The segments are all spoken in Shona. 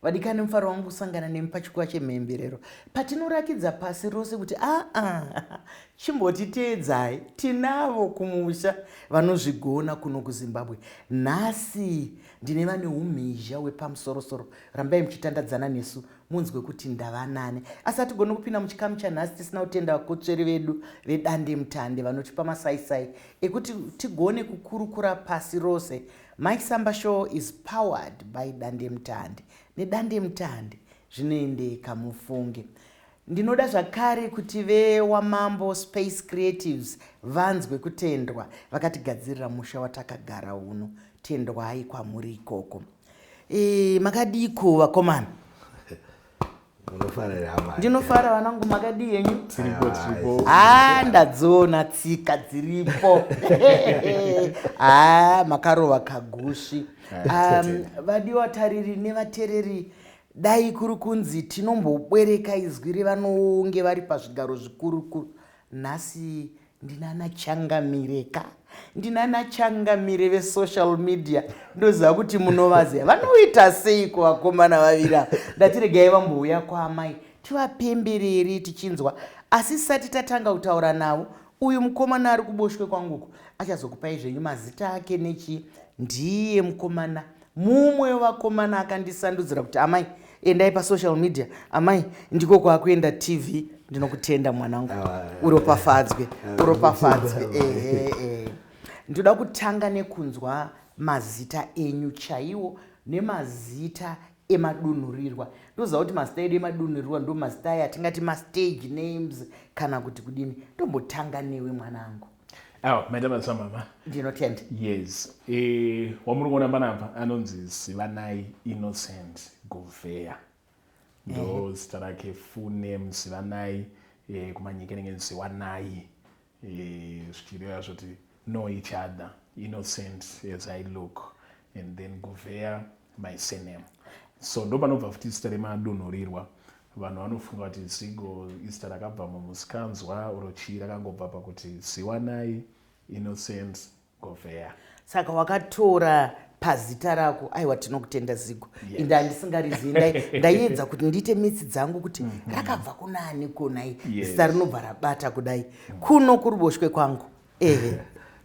Vadikani, mufaro wangu kusangana nemi pachikuva chemhemberero patinorakidza pasi rose kuti aa, chimbotiteedzai, tinavo kumusha vanozvigona kuno kuZimbabwe. Nhasi ndine vane umhizha hwepamusorosoro. Rambai muchitandadzana nesu munzwe kuti ndavanani. Asi hatigoni kupinda muchikamu chanhasi tisina kutenda vakotsveri vedu vedandemutande vanotipa masaisai ekuti tigone kukurukura pasi rose. Mike Samba Show is powered by Dandemutande. Nedandemutande zvinoendeka, mufunge. Ndinoda zvakare kuti veWamambo Space Creatives vanzwe kutendwa, vakatigadzirira musha watakagara uno. Tendwai kwamuri ikoko. Makadiko vakomana? Munofara here, amai? Ndinofara vanangu, makadii henyu? Tiripo, tiripo. Ha, ndadziona tsika dziripo. Ha, makarova kagusvi. Vadiwa tariri nevateereri, dai kuri kunzi tinombobwereka izwi revanonge vari pazvigaro zvikurukuru, nhasi ndinana changamire ka, ndinana changamire vesocial media. Ndoziva kuti munovaziva. Vanoita seiko vakomana vaviri ava? Ndati regai vambouya kwaamai tivapemberere tichinzwa. Asi sati tatanga kutaura navo, uyu mukomana ari kuboshwe kwanguku achazokupai zvenyu mazita ake nechi. Ndiye mukomana mumwe wevakomana akandisandudzira kuti, "Amai, endai pasocial media, amai, ndiko kwakuenda TV." Ndinokutenda mwanangu, uropafadzwe, uropafadzwe. Ehe, ndoda kutanga nekunzwa mazita enyu chaiwo nemazita emadunhurirwa. Ndoziva kuti mazita edu emadunhurirwa ndo mazita aya atingati mastage names kana kuti kudini. Ndombotanga newe, mwanangu. Awa, maita basa, mama. Ndinotenda. Yes, wamuri kuona panapa anonzi Zivanai Innocent Govea, ndo zita rake, full name Zivanai. Kumanyika inenge Ziwanai, zvichireva zvoti know each other. Innocent as I look, and then Govea, my surname. So ndo panobva futi zita remadunhurirwa. Vanhu vanofunga kuti Zigo izita rakabva mumusikanzwa oro chii. Rakangobva pakuti Ziwanai Innocent Govea. Saka wakatora pazita rako. Aiwa, tinokutenda, Zigo. Yes. Inda handisingarizivi. Ndaiedza kuti ndiite mitsi dzangu kuti rakabva kunani konai. Zita rinobva rabata kudai. Kuno kuruboshwe kwangu, ehe.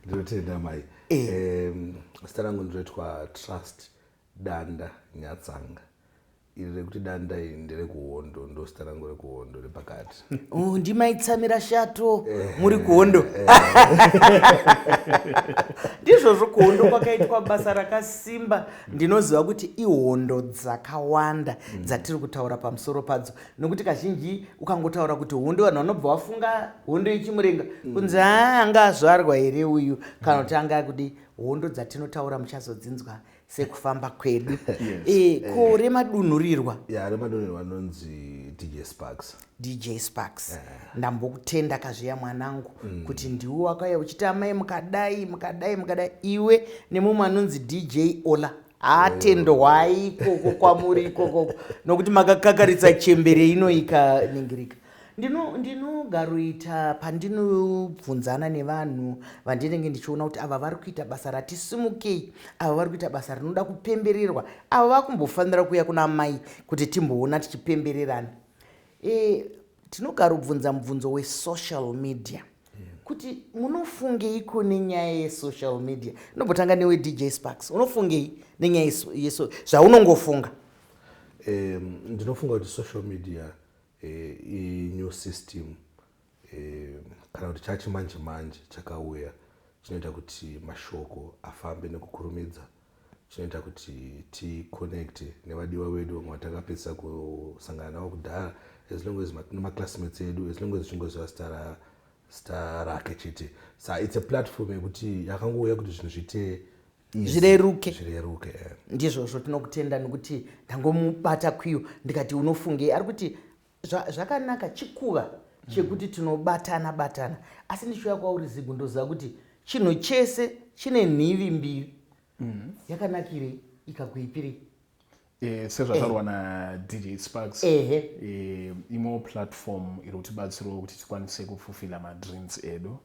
Ndinotenda, mai. Zita rangu ndinoitwa Trust Danda Nyatsanga. Iri rekuti Danda iri nderekuhondo, ndo zita rangu rekuhondo repakati. Oh, ndimaitsamira shato muri kuhondo. Ndizvozvo, kuhondo kwakaitwa basa rakasimba. Ndinoziva kuti ihondo dzakawanda dzatiri kutaura pamusoro padzo, nokuti kazhinji ukangotaura kuti hondo, vanhu vanobva vafunga hondo yeChimurenga, kunzi haa, anga azvarwa here uyu, kana kuti anga kudi. Hondo dzatinotaura muchazodzinzwa sekufamba kwedu. Ko remadunhurirwa? Ya, remadunhurirwa anonzi DJ Sparks. DJ Sparks, ndambokutenda kazviya mwanangu, kuti ndiwe wakauya uchiti, "Amai, mukadai, mukadai, mukadai." Iwe nemumwe anonzi DJ Ola, atendwai ikoko kwamuri ikoko, nokuti makakakaritsa chembere ino ikaningirika. Ndinogaroita pandinobvunzana nevanhu vandinenge ndichiona kuti ava vari kuita basa ratisimukei, ava vari kuita basa rinoda kupembererwa, ava vakumbofanira kuuya kuna mai kuti timboona tichipembererana. Tinogarobvunza mubvunzo wesocial media kuti munofungeiko nenyaya yesocial media. Ndombotanga newe, DJ Sparks. Unofungei nenyaya yeso zvaunongofunga? Ndinofunga kuti social media inew system, kana kuti chachimanje manje chakauya chinoita kuti mashoko afambe nekukurumidza, chinoita kuti ticonnecte nevadiwa vedu vamwe vatakapedzisa kusangana navo kudhara, as long as nemaclassmates edu, as long as uchingoziva zita rake chete. Sa it's a platform yekuti yakangouya kuti zvinhu zviite easy, Zvireruke. Zvireruke. Ndizvozvo, tinokutenda, nekuti ndangomubata kwiyo ndikati unofungei, ari kuti zvakanaka, chikuva chekuti tinobatana batana. Asi ndichiuya kwauri, Zigu, ndoziva kuti chinhu chese chine nhivi mbiri. Yakanakirei, ikakuipirei? Sezvataurwa naDJ Sparks, imwewo platform iri kutibatsirawo kuti tikwanise kufulfilla madreams edu.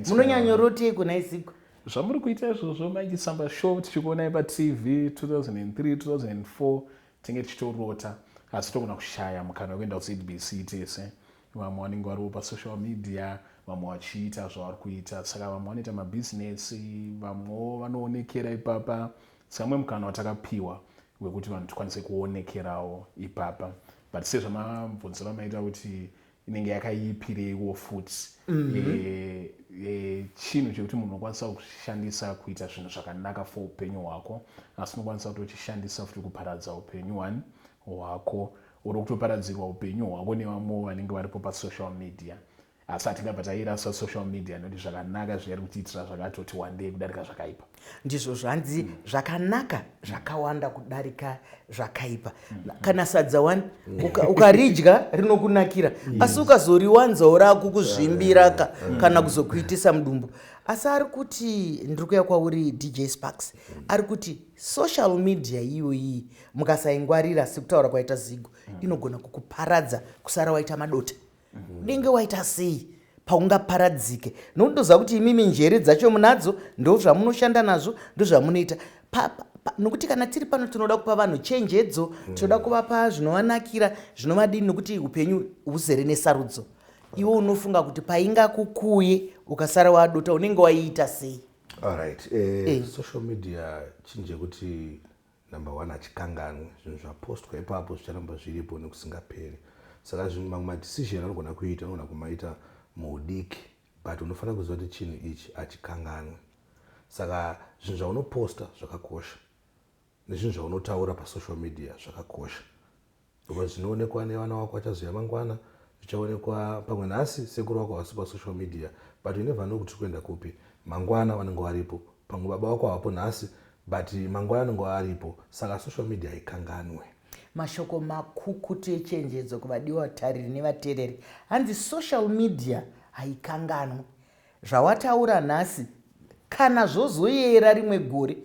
Munonyanyorotei kuna Zigo? Zvamuri kuita izvozvo, Mike Samba Show, tichikuonai paTV 2003, 2004, tinge tichitorota, asi togona kushaya mukana wekuenda kuZBC tese. Vamwe vanenge variwo pasocial media, vamwe vachiita zvavari kuita. Saka vamwe vanoita mabhizinesi, vamwewo vanoonekera ipapa. Saka mumwe mukana watakapiwa wekuti vanhu tikwanise kuonekerawo ipapa. But sezvamabvunziro amaita kuti inenge yakaipireiwo futi, chinhu chekuti munhu unokwanisa kushandisa kuita zvinhu zvakanaka for upenyu hwako, asi unokwanisa kutochishandisa futi kuparadza upenyu one hwako, uri kutoparadzirwa upenyu hwako nevamwewo vanenge varipo pasocial media. Asi hatingabva tairasa social media, nekuti zvakanaka zvairi kutiitira zvakatoti wandei kudarika zvakaipa. Ndizvo zvanzi, zvakanaka zvakawanda kudarika zvakaipa. Kana sadza wani ukaridya rinokunakira, asi ukazoriwanzawo rakukuzvimbiraka kana kuzokuitisa mudumbu. Asi ari kuti, ndiri kuya kwauri DJ Sparks, ari kuti social media iyoyi mukasaingwarira, sekutaura kwaita Zigo, inogona kukuparadza kusara waita madota. Unenge waita sei paungaparadzike? Nokuti ndoziva kuti imimi njere dzacho munadzo, ndo zvamunoshanda nazvo, ndo zvamunoita. Nokuti kana tiri pano tinoda kupa vanhu chenjedzo, tinoda kuvapa zvinovanakira, zvinovadini, nokuti upenyu huzere nesarudzo. Iwe unofunga kuti paingakukuye ukasara wadota, unenge waiita sei? Alright, social media chinhu chekuti number one hachikanganwe. Zvinhu zvapostwa ipapo zvicharamba zviripo nekusingaperi. Saka zvinhu, mamwe madecision anogona kuita, unogona kumaita muudiki, but unofanira kuziva kuti chinhu ichi hachikanganwe. Saka zvinhu zvaunoposta zvakakosha, nezvinhu zvaunotaura pasocial media zvakakosha, because zvinoonekwa nevana vako vachazoya mangwana, zvichaonekwa pamwe nhasi sekuru vako havasi pasocial media, but you never know kuti kuenda kupi mangwana vanenge varipo. Pamwe baba vako havapo nhasi, but mangwana anenge aripo. Saka social media haikanganwe. Mashoko makukutu echenjedzo kuvadiwa tariri nevateereri. Hanzi social media haikanganwi. Zvawataura nhasi, kana zvozoyera rimwe gore,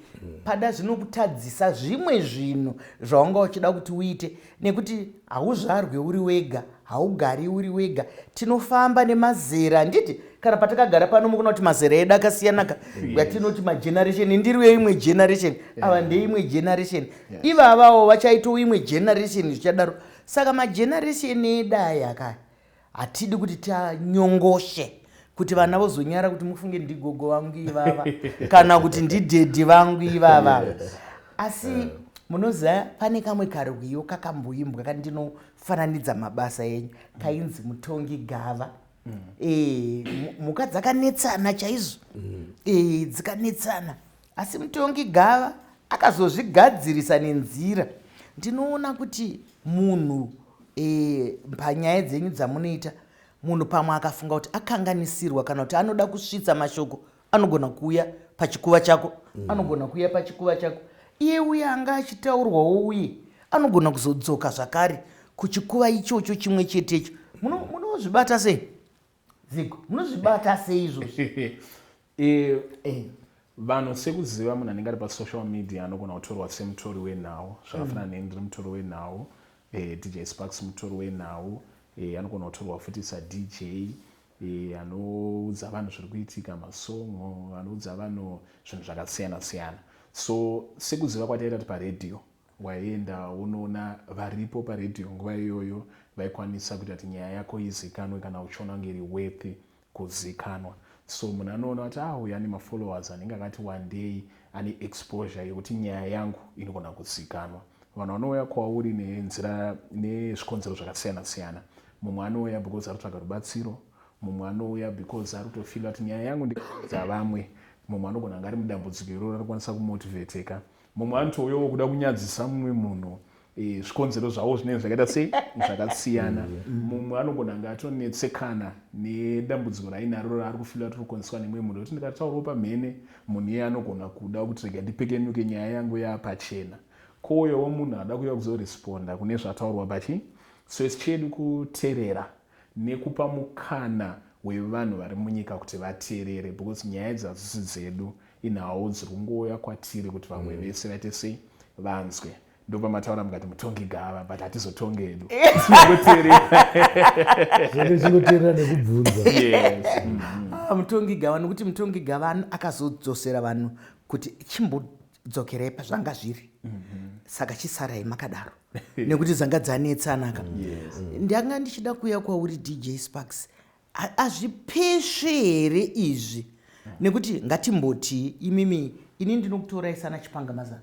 pada zvinokutadzisa zvimwe zvinhu zvawanga uchida kuti uite, nekuti hauzvarwe uri wega, haugari uri wega. Tinofamba nemazera, handiti? Kana patakagara pano mukuona kuti mazera edu akasiyanaka, yatinoti mageneration. Ndiriyo imwe generation, ava ndeimwe generation, ivavawo vachaitawo imwe generation, zvichadaro. Saka mageneration edu aya kaya, hatidi kuti tanyongoshe kuti vana vozonyara kuti mufunge ndigogo vangu ivava kana kuti ndidhedhi vangu ivava. Asi munoziva pane kamwe karwiyo kakamboimbwa kandinofananidza mabasa enyu, kainzi "Mutongi Gava". Mhuka dzakanetsana chaizvo, dzikanetsana, asi mutongi gava akazozvigadzirisa nenzira. Ndinoona kuti munhu, panyaya dzenyu dzamunoita, munhu pamwe akafunga kuti akanganisirwa kana kuti anoda kusvitsa mashoko, anogona kuuya pachikuva chako, anogona kuuya pachikuva chako. Iye uye anga achitaurwawo uye anogona kuzodzoka zvakare kuchikuva ichocho chimwe chetecho. Munozvibata sei, Zigo? Munozvibata sei izvozvo? Vanhu sekuziva, munhu anenge ari pasocial media anogona kutorwa semutori wenhau, zvakafanana neni ndiri mutori wenhau, DJ Sparks mutori wenhau, anogona kutorwa futi saDJ anoudza vanhu zviri kuitika, masongo anoudza vanhu zvinhu zvakasiyana siyana. So sekuziva kwataita kuti paredhiyo waienda unoona varipo paredhiyo nguva iyoyo vaikwanisa kuita kuti nyaya yako izikanwe kana uchiona kunge iri worthy kuzikanwa. So munhu anoona kuti ah, uyu ane mafollowers anenge akati wandei, ane exposure yekuti nyaya yangu inogona kuzikanwa. Vanhu vanouya kwauri nenzira nezvikonzero zvakasiyana siyana. Mumwe anouya because ari kutsvaga rubatsiro, mumwe anouya because ari kutofeela kuti nyaya yangu ndikaudza vamwe, mumwe anogona anga ari mudambudziko iroro arikwanisa kumotivateka, mumwe anotouyawo kuda kunyadzisa mumwe munhu. Zvikonzero zvavo zvinenge zvakaita sei, zvakasiyana. Mumwe anogona anga atonetsekana nedambudziko rainaro raari kufeela kuti rikukonzeswa nemumwe munhu, kuti ndikataurawo pamhene munhu iye anogona kuda kuti rega ndipekenuke nyaya yangu yaapachena. Kouyawo munhu ada kuuya kuzoresponda kune zvataurwa pachi. So isi chedu kuteerera nekupa mukana wevanhu vari munyika kuti vateerere, because nyaya idzi hadzisi dzedu, inhau dziri kungouya kwatiri kuti vamwe vese vaite sei, vanzwe. Ndopamataura mukati mutongi gava, but hatizotonge hedu, tinongoteerera. Zvenge chingoteerera nekubvunza. Yes. Ah, mutongi gava, nokuti mutongi gava akazodzosera vanhu kuti chimbodzokerai pazvanga zviri, saka chisarai makadaro nekuti dzanga dzanetsanaka. Ndanga ndichida kuuya kwauri, DJ Sparks. Hazvipesve here izvi? Nekuti ngatimboti imimi, ini ndinokutorai sana chipanga mazano,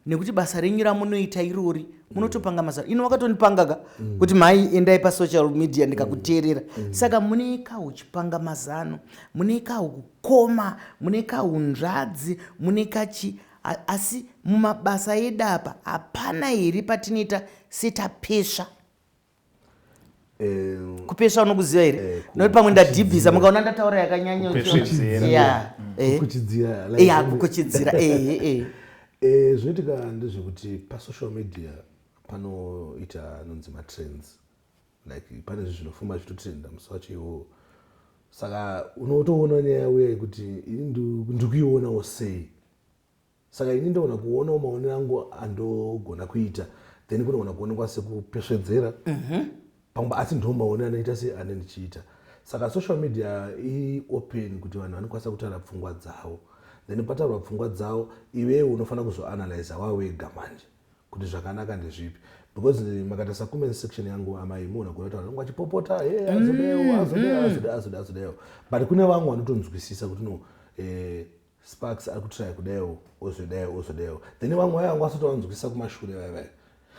nekuti basa renyu ramunoita irori munotopanga mazano. Ino wakatondipanga ka kuti mhai, endai pasocial media, ndikakuteerera. Saka mune kahuchipanga mazano, mune kahukoma, mune kahunzvadzi, mune kachi asi mumabasa edu apa hapana here patinoita setapesva? Kupesva unokuziva here? Nokuti pamwe ndadhibhisa, mukaona ndataura yakanyanya. Kupesvedzera. Ya, Kukuchidzira. Ya, kukuchidzira, ehe. Zvinoitika ndezvekuti pasocial media panoita anonzi matrends, like pane zvinhu zvinofamba zvichitotrenda musi wacho iwowo. Saka unotoona nyaya uya yekuti ini ndikuionawo sei. Saka ini ndoona kuonawo maonero angu andogona kuita, then kunogona kuonekwa sekupesvedzera pamwe, asi ndo maonero anoita se ane ndichiita. Saka social media iopen kuti vanhu vanokwanisa kutaura pfungwa dzavo, then pataurwa pfungwa dzavo, iwewe unofanira kuzoanalyza wawega manje kuti zvakanaka ndezvipi, because makatarisa comment section yangu, amai, muona kuona kuti vanhu vachipopota, "Hey, azodewo, azodewo, azode, azode, azodewo," but kune vamwe vanotonzwisisa kuti no, Sparks ari kutry kudaiwo, ozodaiwo, ozodaiwo. Then vamwe vaya vanga vasati vanzwisisa kumashure vaya vaya.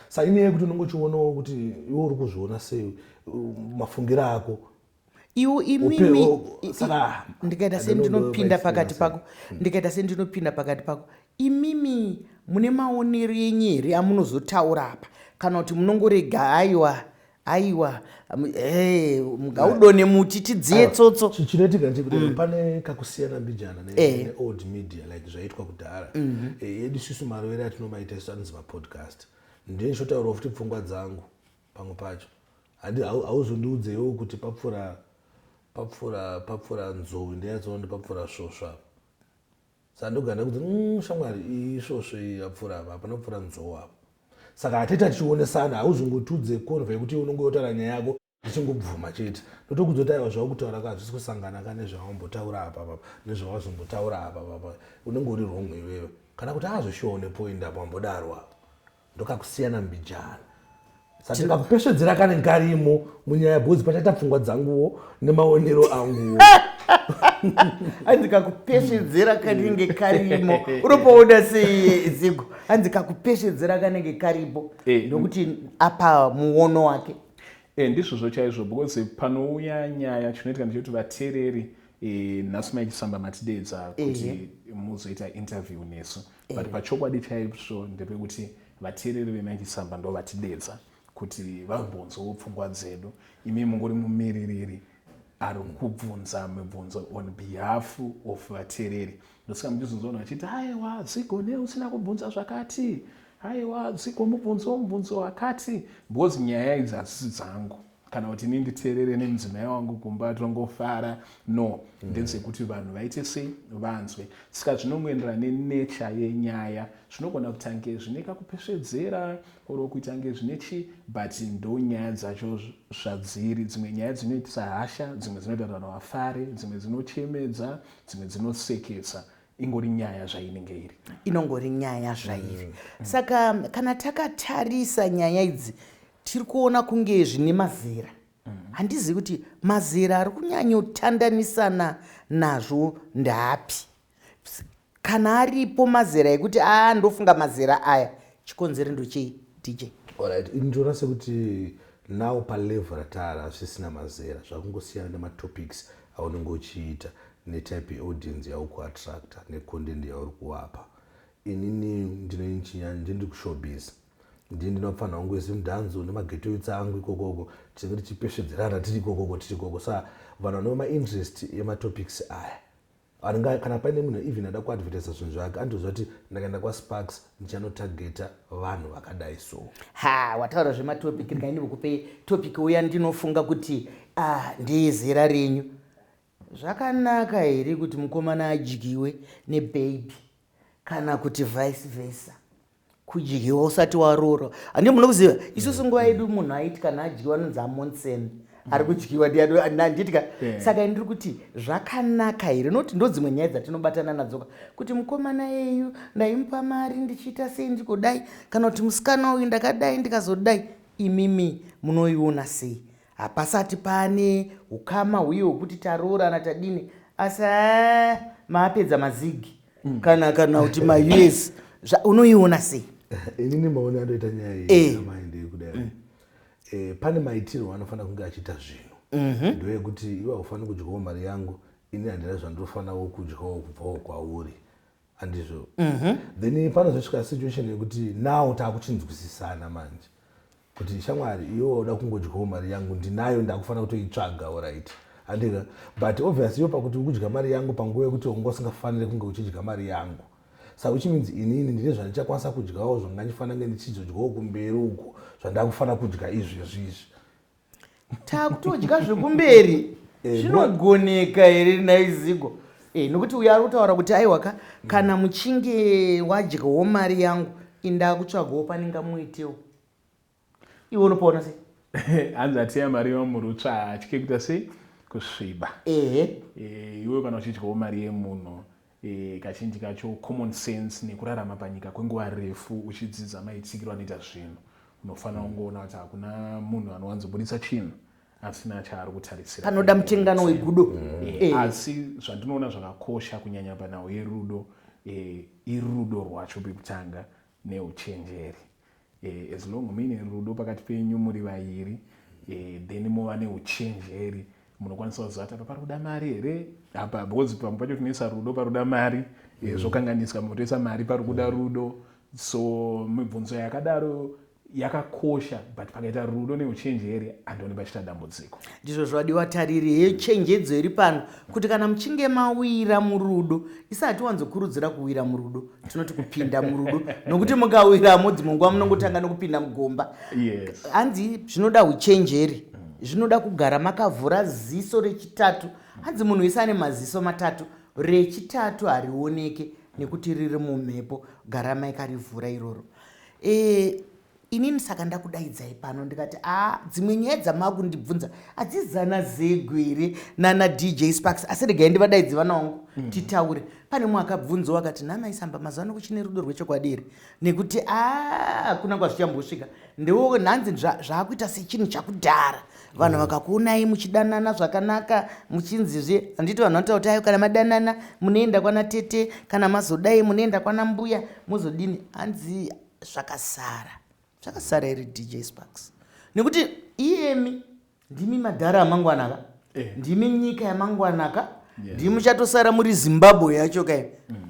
Saka inyaya yekuti unenge uchionawo kuti iwe uri kuzviona sei, mafungiro ako. Iwo imimi Saka ndikaita I don't know. Sendinopinda ndo pakati explain. pako, ndikaita sendinopinda pakati pako, imimi mune maonero enyu here amunozotaura apa, kana kuti munongorega, aiwa, aiwa, ngaudone muti tidziye tsotso? Chinoitika ndechekuti pane kakusiyana mbijana neold media, like zvaitwa kudhara. Yedu isusu marovero atinomaita isu anonzi mapodcast. Ndiye ndichotaurawo futi pfungwa dzangu pamwe pacho. Hauzondiudzewo kuti papfuura nzou, ndeyatsoona kuti papfuura svosva. Saka ndogara ndakuti, shamwari, iyi svosvo iyi yapfuura apa, hapana kupfuura nzou apa." Saka hatita tichionesana. Hauzongotiudze convo yekuti unonge wotaura nyaya yako ndichingobvuma chete. Ndotokudza kuti aiwa, zvakutaura ka hazvisi kusangana ka nezvawambotaura apa apa nezvawazombotaura apa apa, unenge uri wrong iwewe, kana kuti azoshuwa une point apa wambodaro apa. Ndokakusiyana mbijana. Saka tikakupesvedzera kanenge karimo munyaya because pachaita pfungwa dzanguwo nemaonero anguwo. Hanzi kakupesvedzera kanenge karimo. Unopaona sei, Zigo? Hanzi kakupesvedzera kanenge karipo nokuti apa muono wake. Ndizvozvo chaizvo, because panouya nyaya, chinoitika ndechekuti vateereri, nhasi maichisamba matidedza kuti muzoita interview nesu, but pachokwadi chaizvo ndepekuti vateereri vemaichisamba ndo vatidedza kuti vambonzwawo pfungwa dzedu. Imi mungori mumiririri ari kubvunza mibvunzo on behalf of vateereri. Ndosaka muchizonzwa vanhu vachiti, "Aiwa, Zigo, usina kubvunza zvakati, aiwa, Zigo, mubvunzo mubvunzo wakati," because nyaya idzi hadzisi dzangu, kana kuti ini nditeerere nemudzimai wangu kumba tongofara. No, ndedzekuti vanhu vaite sei, vanzwe. Saka zvinongoenderana nenature yenyaya. Zvinogona kutange zvine kakupesvedzera or kuitange zvine chi, but ndo nyaya dzacho zvadziri. Dzimwe nyaya dzinoitisa hasha, dzimwe dzinoita kuti vanhu vafare, dzimwe dzinochemedza, dzimwe dzinosekesa. Ingori nyaya zvainenge iri. Inongori nyaya zvairi. Saka kana takatarisa nyaya idzi, tiri kuona kunge zvine mazera. Handizivi kuti mazera ari kunyanyotandanisana nazvo ndaapi, kana aripo mazera ekuti a ndofunga mazera aya. Chikonzero ndochei, DJ? Alright, ini ndinoona sekuti now palevel ratara hazvisisina mazera, zvakungosiyana nematopics aunenge uchiita, netype yeaudience yauri kuattracta, necontent yauri kuvapa. Inini ndinochinyanya ndiri kushowbiz, ndii ndinofanira kunge zimudhanzo nemagetoits angu ikokoko, tinenge tichipesvedzerana tiri ikokoko, tiri ikoko. Sa vanhu vanova mainterest ematopics aya anenge, kana paine munhu even ada kuadvertisa zvinhu zvake, anotoziva kuti ndakaenda kwaSparks ndichanotageta vanhu vakadai. So Ha, wataura zvematopic, regai ndimbokupe topic uya. Ndinofunga kuti ah, ndeyezera renyu. Zvakanaka here kuti mukomana adyiwe nebaby, kana kuti vice versa? Kudyiwa usati waroorwa, handi munokuziva? Isusu nguva yedu munhu aiti kana adyiwa anonzi amonsen, ari kudyiwa, handitika? Saka ndiri kuti zvakanaka here? Nokuti ndo dzimwe nyaya dzatinobatana nadzoka, kuti mukomana yeyu ndaimupa mari ndichiita sei, ndikudai, kana kuti musikana uyu ndakadai, ndikazodai. Imimi munoiona sei? Hapasati pane ukama huye hwekuti taroorana, tadini, asi maapedza mazigi kana kuti maUS, unoiona sei? Inini maone andoita nyaya iyi, amai, ndeyekudai. Pane maitirwo anofanira kunge achiita zvinhu. Ndeyekuti iwe haufaniri kudyawo mari yangu, ini handina zvandinofanirawo kudyawo kubvawo kwauri, handizvo? Then panozosvika situation yekuti now taakuchinzwisisana manje, kuti shamwari, iwe wauda kungodyawo mari yangu, ndinayo, ndakufanira kutoitsvaga, alright, handika? But obviously iwe pakuti uri kudya mari yangu panguva yekuti wanga usingafaniri kunge uchidya mari yangu, saka which means inini ndine zvandichakwanisa kudyawo zvanga ndifanira kunge ndichizodyawo kumberi uko, zvandakufanira kudya izvezvi izvi. Takutodya zvekumberi? Zvinogoneka here naizigo? Nokuti uyo ari kutaura kuti aiwaka, kana muchinge wadyawo mari yangu, indaa kutsvagawo panenge muitewo. Iwe unopaona sei? Hanzi atiya mari yemurutsva atye kuita sei? Kusviba. Iwe kana uchidyawo mari yemunhu, kazhinji kacho common sense nekurarama panyika kwenguva refu uchidzidza maitikiro anoita zvinhu, unofanira kungoona kuti hakuna munhu anowanzobudisa chinhu asina chaari kutarisira. Panoda mutengano wegudo. Asi zvandinoona zvakakosha kunyanya panhau yerudo, irudo rwacho pekutanga neuchenjeri. As long muine rudo pakati penyu muri vairi, then mova neuchenjeri, munokwanisa kuziva kuti apa pari kuda mari here apa, because pamwe pacho tinoisa rudo pari kuda mari, zvokanganiswa, motoisa mari pari kuda rudo. So mibvunzo yakadaro yakakosha, but pakaita rudo neuchenjeri handioni pachiita dambudziko. Ndizvo zvadiwa, tariri yechenjedzo iri pano, kuti kana muchinge mawira murudo, isati wanzokurudzira kuwira murudo, tinoti kupinda murudo, nokuti mukawiramo dzimwe nguva munongotanga nokupinda mugomba. Hanzi zvinoda uchenjeri, zvinoda kugara makavhura ziso rechitatu. Hanzi munhu wese ane maziso matatu, rechitatu harioneke nekuti riri mumhepo. Gara maikarivhura iroro. Inini saka ndakudaidzai pano ndikati a dzimwe nyaya dzamakundibvunza hadzizana zegwere nana DJ Sparks, asi regai ndivadaidzi vana vangu titaure. Pane mumwe akabvunzawo akati, "Namaisamba, mazuva ano kuchine rudo rwechokwadi here? Nekuti a hakuna kwazvichambosvika." Ndewo nhanzi zvaakuita sechinhu chakudhara. Vanhu vakakuonai muchidanana zvakanaka, muchinzizve, handiti vanhu vanotaura kuti ayo, kana madanana munoenda kwana tete, kana mazodai munoenda kwana mbuya, muzodini? Hanzi zvakasara, zvakasara here, DJ Sparks? Nekuti iyemi ndimi madhara amangwanaka. Ndimi nyika yamangwanaka. Ndimi muchatosara muri Zimbabwe yacho kai.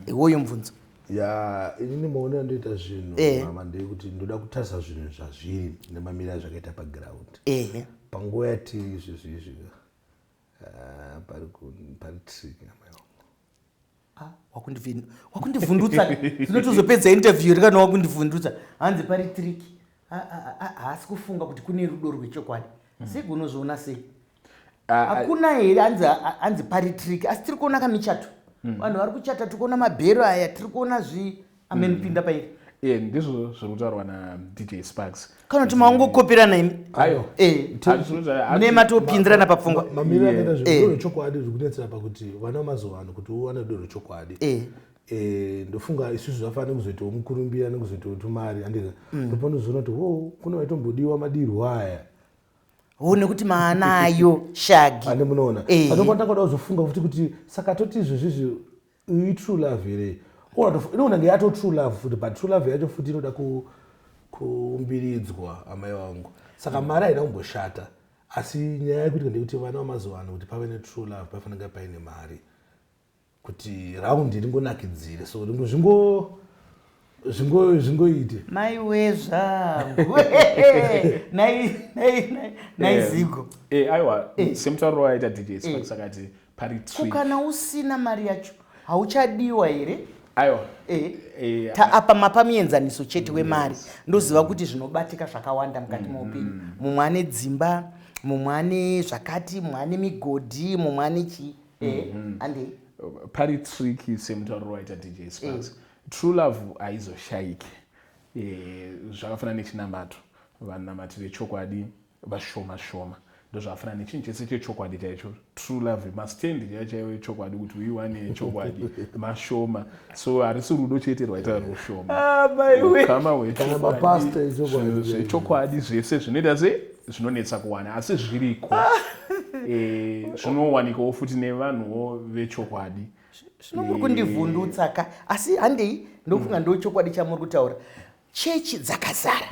Iwoyo mubvunzo. Ya, inini maonero andoita zvinhu, mama, ndeyekuti ndoda kutarisa zvinhu zvazviri nemamiriro azvakaita paground. Panguva yatiri izvezvi izvi, pari trick, amai vangu. Ah, wakundivhundutsa. Tinotozopedza interview rikana wakundivhundutsa. Hanzi pari trick. Haasi kufunga kuti kune rudo rwechokwadi. Segi, unozviona sei? Hakuna here? Hanzi pari trick, asi tiri kuona kamichato, vanhu vari kuchata, tiri kuona mabhero aya, tiri kuona zvi amen pinda pairi. Ndizvo zviri kutaurwa naDJ Sparks. Kana kuti maungokopirana imi? Ayo. Mune matopindirana papfungwa. Mamiriro akaita zvinhu, rudo rwechokwadi ruri kunetsera pakuti vana vamazuva ano, kuti uwane rudo rwechokwadi, ndofunga isusu zvafanira kuzoitawo mukurumbira nekuzoitawo tumari, handika? Ndopanozoona kuti ho, kune vaitombodiwa madirwo aya. Ho, nekuti maanayo shagi. Ane munoona. Saka ndakada kuzofunga futi kuti saka toti izvezvizvi iyi true love here? Inoona nge yato true love futi, but true love yacho futi inoda kuumbiridzwa, amai vangu. Saka mari haina kumboshata, asi nyaya yekuti ndekuti vana vamazuva ano, kuti pave netrue love pafanira paine mari, kuti raundi ringonakidzire, so zvingoite. Maiwe zvangu, naizigo. Aiwa, semutauriro waita DJ Sparks akati pari trick. Kana usina mari yacho hauchadiwa here? Aiwa. Apa mapa muenzaniso chete wemari. Ndoziva kuti zvinobatika zvakawanda mukati meupenyu. Mumwe ane dzimba, mumwe ane zvakati, mumwe ane migodhi, mumwe ane chii. Andei. Pari tricky semutauriro waita DJ Sparks. True love haizoshayiki. Zvakafanana nechinamato, vanamati vechokwadi vashoma shoma. Ndozvakafanana nechinhu chese chechokwadi chaicho, true love, mastand chaiyo chaiyo echokwadi, kuti uiwane yechokwadi mashoma. So harisi rudo chete rwaita rushoma. Ah, maiwe. Ukama Kana mapastor echokwadi. Zvechokwadi zvese zvinoita se zvinonetsa kuwana, asi zviriko. Zvinowanikawo futi nevanhuwo vechokwadi. Zvino muri kundivhundutsa ka, asi handei, ndofunga ndo chokwadi chamuri kutaura. Chechi dzakazara,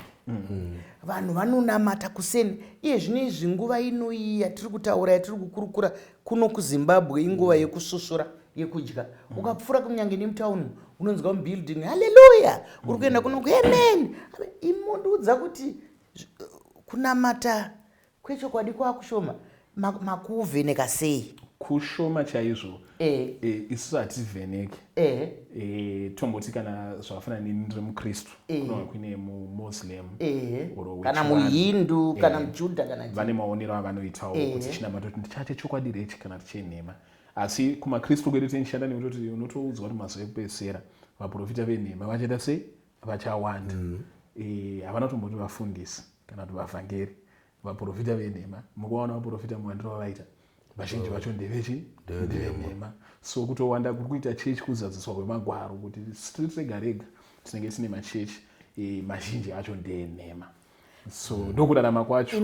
vanhu vanonamata kuseni. Iye zvino izvi, nguva inoyi yatiri kutaura, yatiri kukurukura kuno kuZimbabwe, inguva yekusvusvura, yekudya. Ukapfuura kunyange nemutauni, unonzwa mubuilding, "Haleluya!" Uri kuenda kuno, "Amen." Imondiudza kuti kunamata kwechokwadi kwakushoma. Makuvheneka sei? Kushoma chaizvo. Isusu hativheneki. Tomboti kana zvakafanana neni, ndiri mukristu, kunova kuine mumuslim or kana wechivanhu. Muhindu kana mujudha kana chii. Vane maonero avanoitawo kuti chinamato kuti ndichache chokwadi rechi kana chenhema. Asi kumakristu kwedu tinishanda nekutoti unotoudzwa kuti mazuva ekupedzisira vaprofita venhema vachaita sei? Vachawanda. Havana kutomboti vafundisi kana kuti vavhangeri, vaprofita venhema. Mukuvaona vaprofita muwandiro wavaita, vazhinji vacho ndevechi? Ndevenhema. So kutowanda kuri kuita chechi kuzadziswa kwemagwaro, kuti street rega rega tinenge tine machechi, mazhinji acho ndeenhema. So ndokurarama kwacho.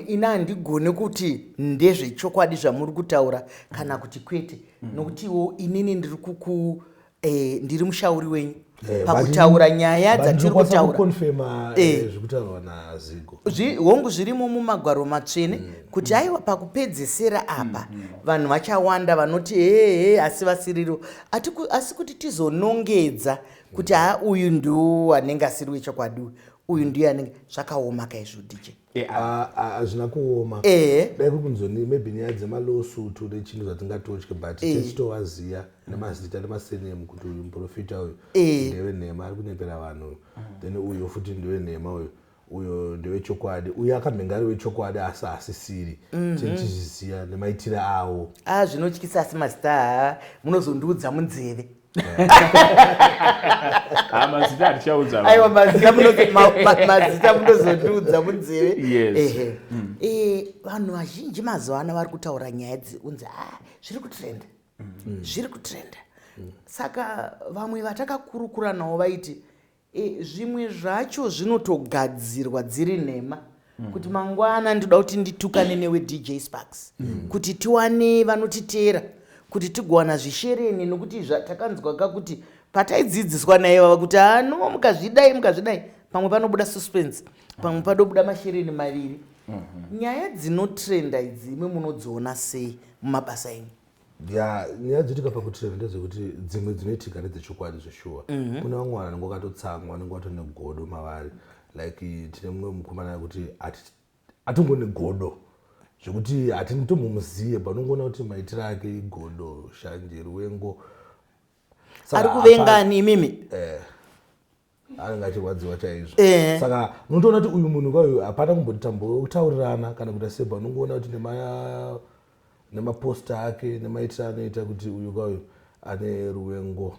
Ina handigone kuti ndezvechokwadi zvamuri kutaura kana kuti kwete, nokutiwo inini ndiri kuku ndiri mushauri wenyu pakutaura nyaya but dzatiri ndinokwanisa kutaura. Kuconfirma zvekutaurwa naZigo. Hongu, zvirimo mumagwaro matsvene kuti aiwa, pakupedzesera apa vanhu vachawanda vanoti hehe, asi vasiriro. Asi kuti tizonongedza kuti ha, uyu ndo anenge asiri wechokwadi, uyu ndiye anenge, zvakaoma kaizvo, DJ. Ah, ah, hazvina kuoma. Dai kuri kunzoni maybe nyaya dzemalawsuit nechinhu zvatingatotye, but tichitovaziya nemazita nemasurname kuti uyu muprofita uyu ndewenhema, ari kunyepera vanhu uyu, then uyu futi ndewenhema, uyu, uyo ndewechokwadi, uyu akambenge ari wechokwadi asi haasisiri. Tichizviziya nemaitire avo. A, zvinotyisa, asi mazita haa, munozondiudza munzeve. Ha, mazita hatichaudza vanhu. Aiwa, mazita mazita munozondiudza munzeve. Yes. Ehe. Vanhu vazhinji mazuva ano vari kutaura nyaya dzekunzi a, zviri kutrenda, zviri kutrenda. Saka vamwe vatakakurukura navo vaiti zvimwe zvacho zvinotogadzirwa dziri nhema, kuti mangwana ndoda kuti nditukane newe, DJ Sparks, kuti tiwane vanotiteera, kuti tigowana zvishereni, nokuti takanzwa ka kuti pataidzidziswa naivava kuti ano mukazvidai, mukazvidai, pamwe panobuda suspense, pamwe panobuda mashereni maviri. Nyaya dzinotrenda idzi, imwe munodziona sei mumabasa enyu? Ya, nyaya dzinoitika pakutrenda ndezvekuti dzimwe dzinoitika ndedzechokwadi zveshuwa. Kune vamwe vanhu vanenge vakatotsamwa, vanenge vatori negodo mavari. Like tine mumwe mukomana kuti atongone godo zvekuti hatintombomuziye, but unongoona kuti maitiro ake igodo, shanje, ruwengo. Saka Ari kuvengani imimi? Anenge achirwadziwa chaizvo. Saka unotoona kuti uyu munhu kauyu hapana kumboti tambotaurirana kana kuita seba. Unongoona kuti nemaposta ake nemaitiro anoita kuti uyu kauyu ane ruwengo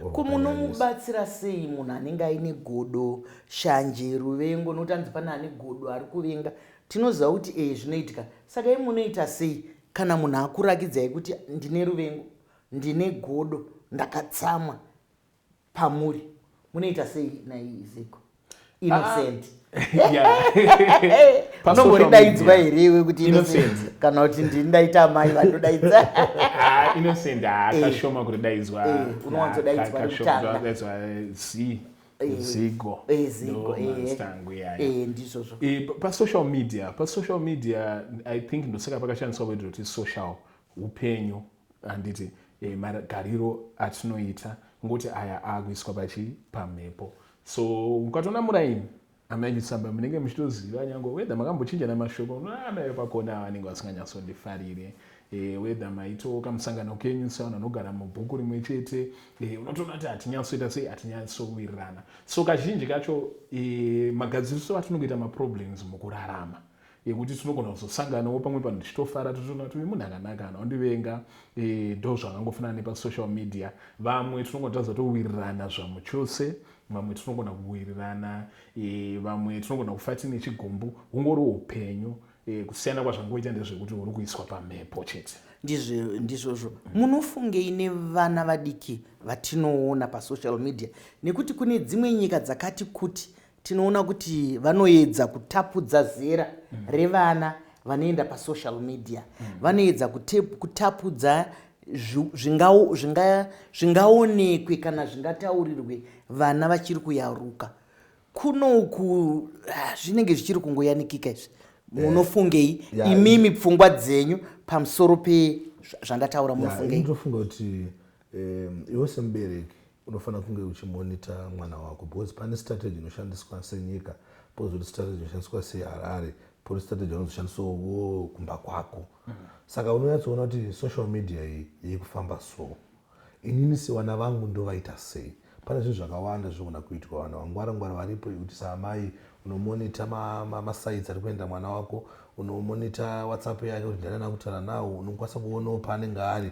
Kumunomubatsira sei munhu anenge aine godo, shanje, ruvengo? Nokuti anzi pane ane godo, ari kuvenga, tinoziva kuti zvinoitika. Saka imi munoita sei kana munhu akurakidzai kuti ndine ruvengo, ndine godo, ndakatsamwa pamuri? Munoita sei naiziko Innocent? Unomboridaidzwa here iwe kuti Innocent, kana kuti ndini ndaita amai vanodaidza? Ah, Innocent haakashoma kuridaidzwa. Unowanzodaidzwa rekutanga. Daidzwa Z, Zigo. Zigo. Ndo mazita angu iyaya. Ndizvozvo. Pa social media I think ndosaka pakashandiswa word rekuti social, upenyu, handiti? Magariro atinoita ngoti aya akuiswa pachi pamhepo. So ukatoona muraini amai Chisamba, munenge muchitoziva, nyange whether makambochinjana mashoko, amai vepakona vanenge vasinganyatsondifarire, whether maitoka kamusangano kenyu sevanhu vanogara mubhuku rimwe chete, unotoona kuti hatinyatsoita sei, hatinyatsowirirana. So kazhinji kacho magadziriso atinongoita maproblems mukurarama. Yekuti tinogona kuzosanganawo pamwe panhu tichitofara, totoona kuti uyu munhu akanaka, kana wandivenga. Ndo zvakangofanana nepasocial media. Vamwe tinogona tazotowirirana zvamuchose, vamwe tinogona kuwirirana, vamwe tinogona kufa tine chigumbu. Hungori upenyu. Kusiyana kwazvangoita ndezvekuti uri kuiswa pamhepo chete. Ndizvozvo. Munofungei nevana vadiki vatinoona pasocial media? Nekuti kune dzimwe nyika dzakati kuti tinoona kuti vanoedza kutapudza zera revana vanoenda pasocial media. Vanoedza kutapudza zvingaonekwe kana zvingataurirwe vana vachiri kuyaruka. Kunoku zvinenge zvichiri kungoyanikika izvi. Munofungei imimi, pfungwa dzenyu pamusoro pezvandataura? Munofungei? Ndinofunga kuti iwe semubereki unofanira kunge uchimonita mwana wako, because pane strategy inoshandiswa senyika, pozoti strategy inoshandiswa seHarare, poti strategy inozoshandiswawo kumba kwako. Saka unonyatsoona kuti social media iyi iri kufamba, so inini sevana vangu ndovaita sei? Pane zvinhu zvakawanda zvinogona kuitwa. Vanhu vangwara ngwara varipo, ekuti saamai unomonita masites ari kuenda mwana wako, unomonita WhatsApp yake kuti ndiani akutaura nawo, unokwanisa kuonawo paanenge ari.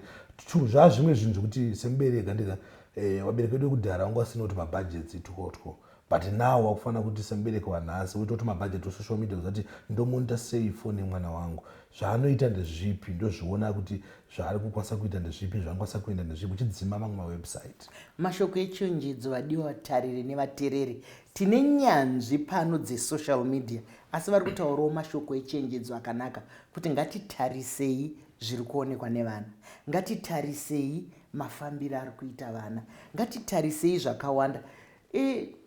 Zvaa zvimwe zvinhu zvekuti semubereki andika vabereki vedu vekudhara vanga vasina kuti mabudgets itukotwo, but now wakufanira kuti semubereki wanhasi uite kuti mabudget esocial media, kuzati ndomonita sei foni yemwana wangu, zvaanoita ndezvipi, ndozviona kuti zvaari kukwanisa kuita ndezvipi, zvaanokwanisa kuenda ndezvipi, uchidzima mamwe mawebsite. Mashoko echenjedzo. Vadiwa vatariri nevateereri, tine nyanzvi pano dzesocial media, asi vari kutaurawo mashoko echenjedzo akanaka kuti ngatitarisei zviri kuonekwa nevana, ngatitarisei mafambiro ari kuita vana, ngatitarisei zvakawanda.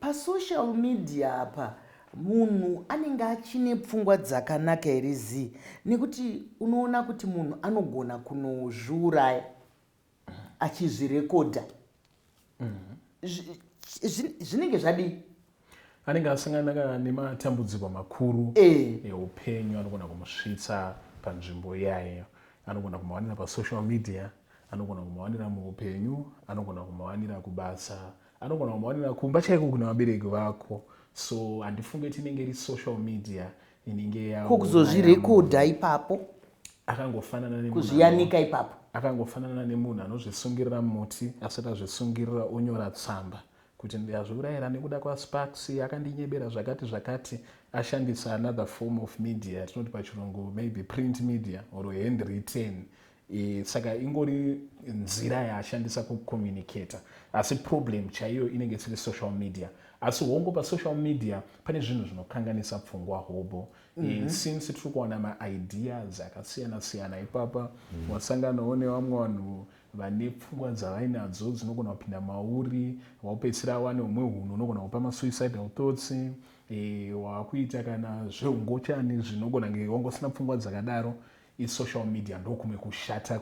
Pasocial media apa munhu anenge achine pfungwa dzakanaka here zii? Nekuti unoona kuti munhu anogona kunozviuraya achizvirekodha. Zvinenge zvadii? Anenge asangana nematambudziko makuru eupenyu anogona kumusvitsa panzvimbo iyayo. Anogona kumawanira pasocial media, anogona kumawanira muupenyu, anogona kumawanira kubasa, anogona kumawanira kumba chaiko kuna vabereki vako. So handifunge kuti inenge iri social media inenge Ko kuzozvirekodha ipapo? Akangofanana nemunhu Kuzviyanika ipapo? Akangofanana nemunhu anozvisungirira muti, asati azvisungirira onyora tsamba kuti ndazviurayira nekuda kwaSparks, akandinyebera zvakati zvakati, ashandisa another form of media yatinoti pachirungu maybe print media or hand written. Saka ingori nzira yaashandisa kucommunicata, asi problem chaiyo inenge isiri social media. Asi hongu, pasocial media pane zvinhu zvinokanganisa pfungwa hobo. Since tiri kuwana maideas akasiyana siyana ipapa, wasanganawo nevamwe vanhu vane pfungwa dzavainadzo dzinogona kupinda mauri, waupedzisira wane humwe hunhu unogona kupa masuicidal thoughts, wakuita kana zveungochani zvinogona nge wanga usina pfungwa dzakadaro. Isocial media ndokumwe kushata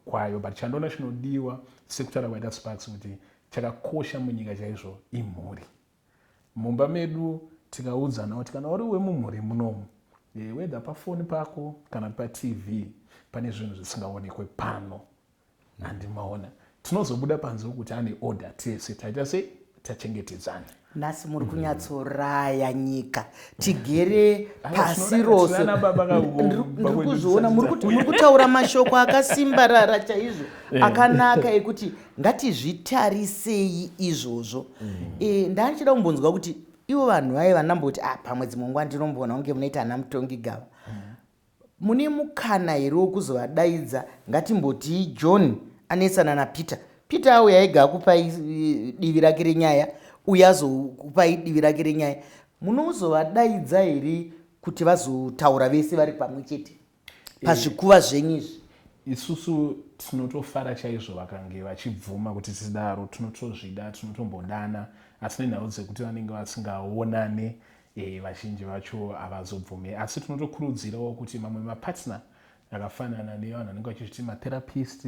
kwayo, but chandoona chinodiwa, sekutaura kwaita Sparks, kuti chakakosha munyika chaizvo imhuri. Mumba medu tikaudzana kuti kana uri wemumhuri munomu, whether pafoni pako kana paTV, pane zvinhu zvisingaonekwe pano, handimaona, tinozobuda panze kuti ane order, tese taita sei, tachengetedzana. Nhasi muri kunyatsoraya nyika tigere pasi rose. Tinana baba Ndiri kuzviona muri kutaura mashoko akasimbarara chaizvo, akanaka, ekuti ngatizvitarisei izvozvo. Ndandichida kumbonzwa kuti ivo vanhu vaye vanamboti, ah, pamwe dzimwe nguva ndinomboona kunge munoita ana mutongi gava, mune mukana here wokuzovadaidza? Ngatimboti John anetsana naPeter. Peter auya ega akupai divi rake renyaya, uye azokupai divi rake renyaya. Munozovadaidza here kuti vazotaura vese vari pamwe chete pazvikuva zvenyu izvi? Isusu tinotofara chaizvo vakange vachibvuma kuti tidaro. Tinotozvida, tinotombodana, asi nenhau dzekuti vanenge vasingaonane, vazhinji vacho havazobvumi. Asi tinotokurudzirawo kuti mamwe mapartner akafanana nevanhu vanenge vachizviti matherapist,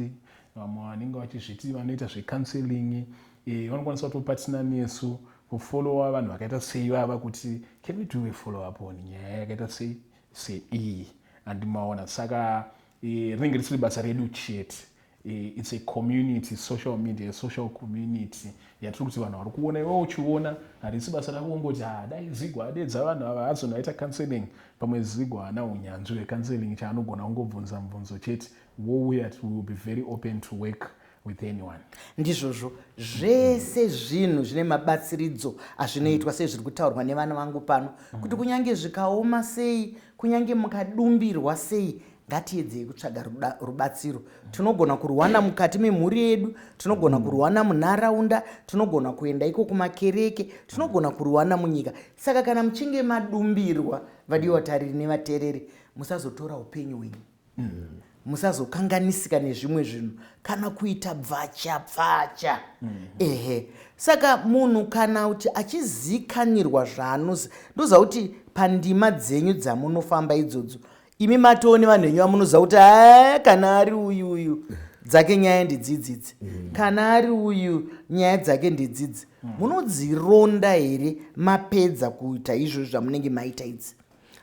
vamwe vanenge vachizviti vanoita zvecounseling, vanokwanisa kutopartner nesu kufollowa vanhu vakaita seivava, kuti can we do a follow up on nyaya yakaita sei seiyi, handimaona? Saka rinenge risiri basa redu chete. It's a community, social media, social community yatiri kuti vanhu vari kuona, iwe uchiona, harisi basa rako kungoti, "Ah, dai Zigo adedza vanhu ava azonoita counseling." Pamwe Zigo haana unyanzvi hwecounseling, chaanogona kungobvunza mubvunzo chete. Wouya, we will be very open to work with anyone. Ndizvozvo zvese, zvinhu zvine mabatsiridzo azvinoitwa sezviri kutaurwa nevana vangu pano, kuti kunyange zvikaoma sei, kunyange mukadumbirwa sei, ngatiedzei kutsvaga rubatsiro. Tinogona kurwana mukati memhuri yedu, tinogona kurwana munharaunda, tinogona kuenda iko kumakereke, tinogona kurwana munyika. Saka kana muchinge madumbirwa, vadiwa tariri nevateereri, musazotora upenyu hwenyu, musazokanganisika nezvimwe zvinhu kana kuita bvacha pfacha. Ehe, saka munhu kana kuti achizikanirwa zvaanozi, ndoziva kuti pandima dzenyu dzamunofamba idzodzo, imi matoo nevanhu venyu vamunoziva kuti a kana ari uyu, uyu dzake nyaya ndedzidzidzi, kana ari uyu nyaya dzake ndedzidzi. Munodzironda here mapedza kuita izvozvo zvamunenge maita idzi?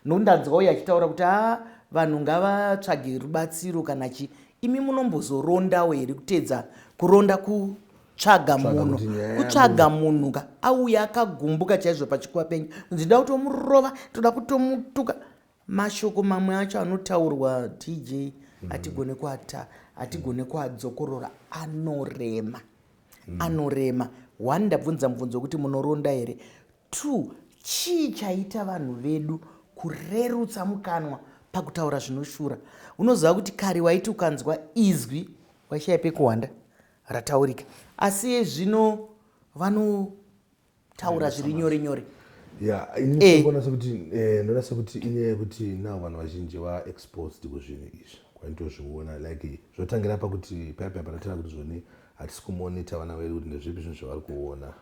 Nokuti ndanzwa uyu achitaura kuti a vanhu ngavatsvage rubatsiro kana chi. Imi munombozorondawo here, kuteedza kuronda, kutsvaga munhu, kutsvaga munhu ka auya akagumbuka chaizvo pachikuva penyu, nzida kutomurova, toda kutomutuka? Mashoko mamwe acho anotaurwa, DJ, hatigone kuata, hatigone kuadzokorora, anorema, anorema. One, ndabvunza mubvunzo wekuti munoronda here. Two, chii chaita vanhu vedu kurerutsa mukanwa pakutaura zvinoshura? Unoziva kuti kare waiti ukanzwa izwi waishaya pekuhwanda rataurika, asi yezvino vanotaura zviri nyore nyore. Ya, inogona sekuti ndoda sekuti inyaya yekuti now vanhu vazhinji vaexposed kuzvinhu izvi, kwaitozviona like zvotangira pakuti paya paya panotanga kuti zvoni hatisi kumonita vana vedu kuti ndezvipi zvinhu zvavari kuona,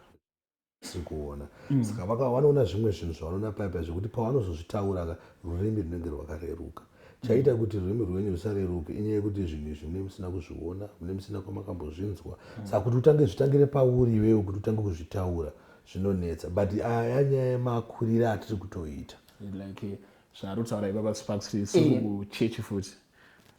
siri kuona. Saka vanoona zvimwe zvinhu zvavanoona paya paya zvekuti pavanozozvitaura ka, rurimi runenge rwakareruka. Chaita kuti rurimi rwenyu rusareruke inyaya yekuti zvinhu izvi mune musina kuzviona, mune musina kwamakambozvinzwa. Saka kuti utange, zvitangire pauri iwewe, kuti utange kuzvitaura zvinonetsa. But aya nyaya yemakuriro atiri kutoita. Like zvaari kutaura ipapa Sparks, tiri kuchechi futi,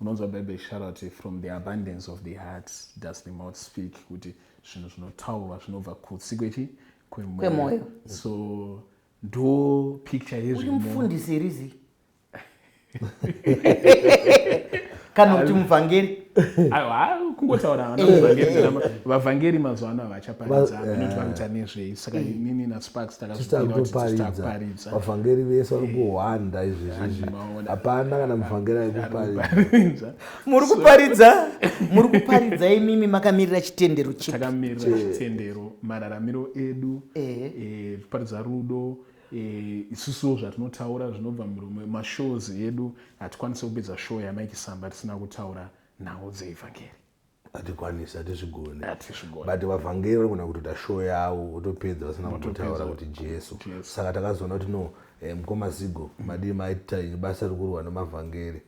unonzwa Bhaibheri ichitaura kuti from the abundance of the heart does the mouth speak, kuti zvinhu zvinotaurwa zvinobva kutsi kwechi kwemwoyo. So ndo picture Uri yezvimo. Mufundisi here izi kana kuti muvhangeri? Aiwa, kungotaura vana muvhangeri, vavhangeri mazuva ano havachaparidza, vanoti vari kuita nezvei. Saka inini naSparks takazvipira kuti Tisitakutoparidza. Tisitakuparidza. Vavhangeri vese vari kuhwanda izvezvizvi. Maona. Hapana kana muvhangeri ari kuparidza. Kuparidza. Muri kuparidza, muri kuparidza imimi makamirira chitendero chipi? Takamirira chitendero, mararamiro edu. Kuparidza rudo. Isusuwo zvatinotaura zvinobva murume. Mashows edu, hatikwanisi kupedza show yaMike Samba tisina kutaura nhau dzeevhangeri. Hatikwanisi, hatizvigoni. Hatizvigoni. But vavhangeri vanogona kutoita show yavo votopedza vasina kumbotaura kuti Jesu. Jesu. Saka takazoona kuti no, mukoma Zigo, madii maita inyi basa rikurwa nemavhangeri?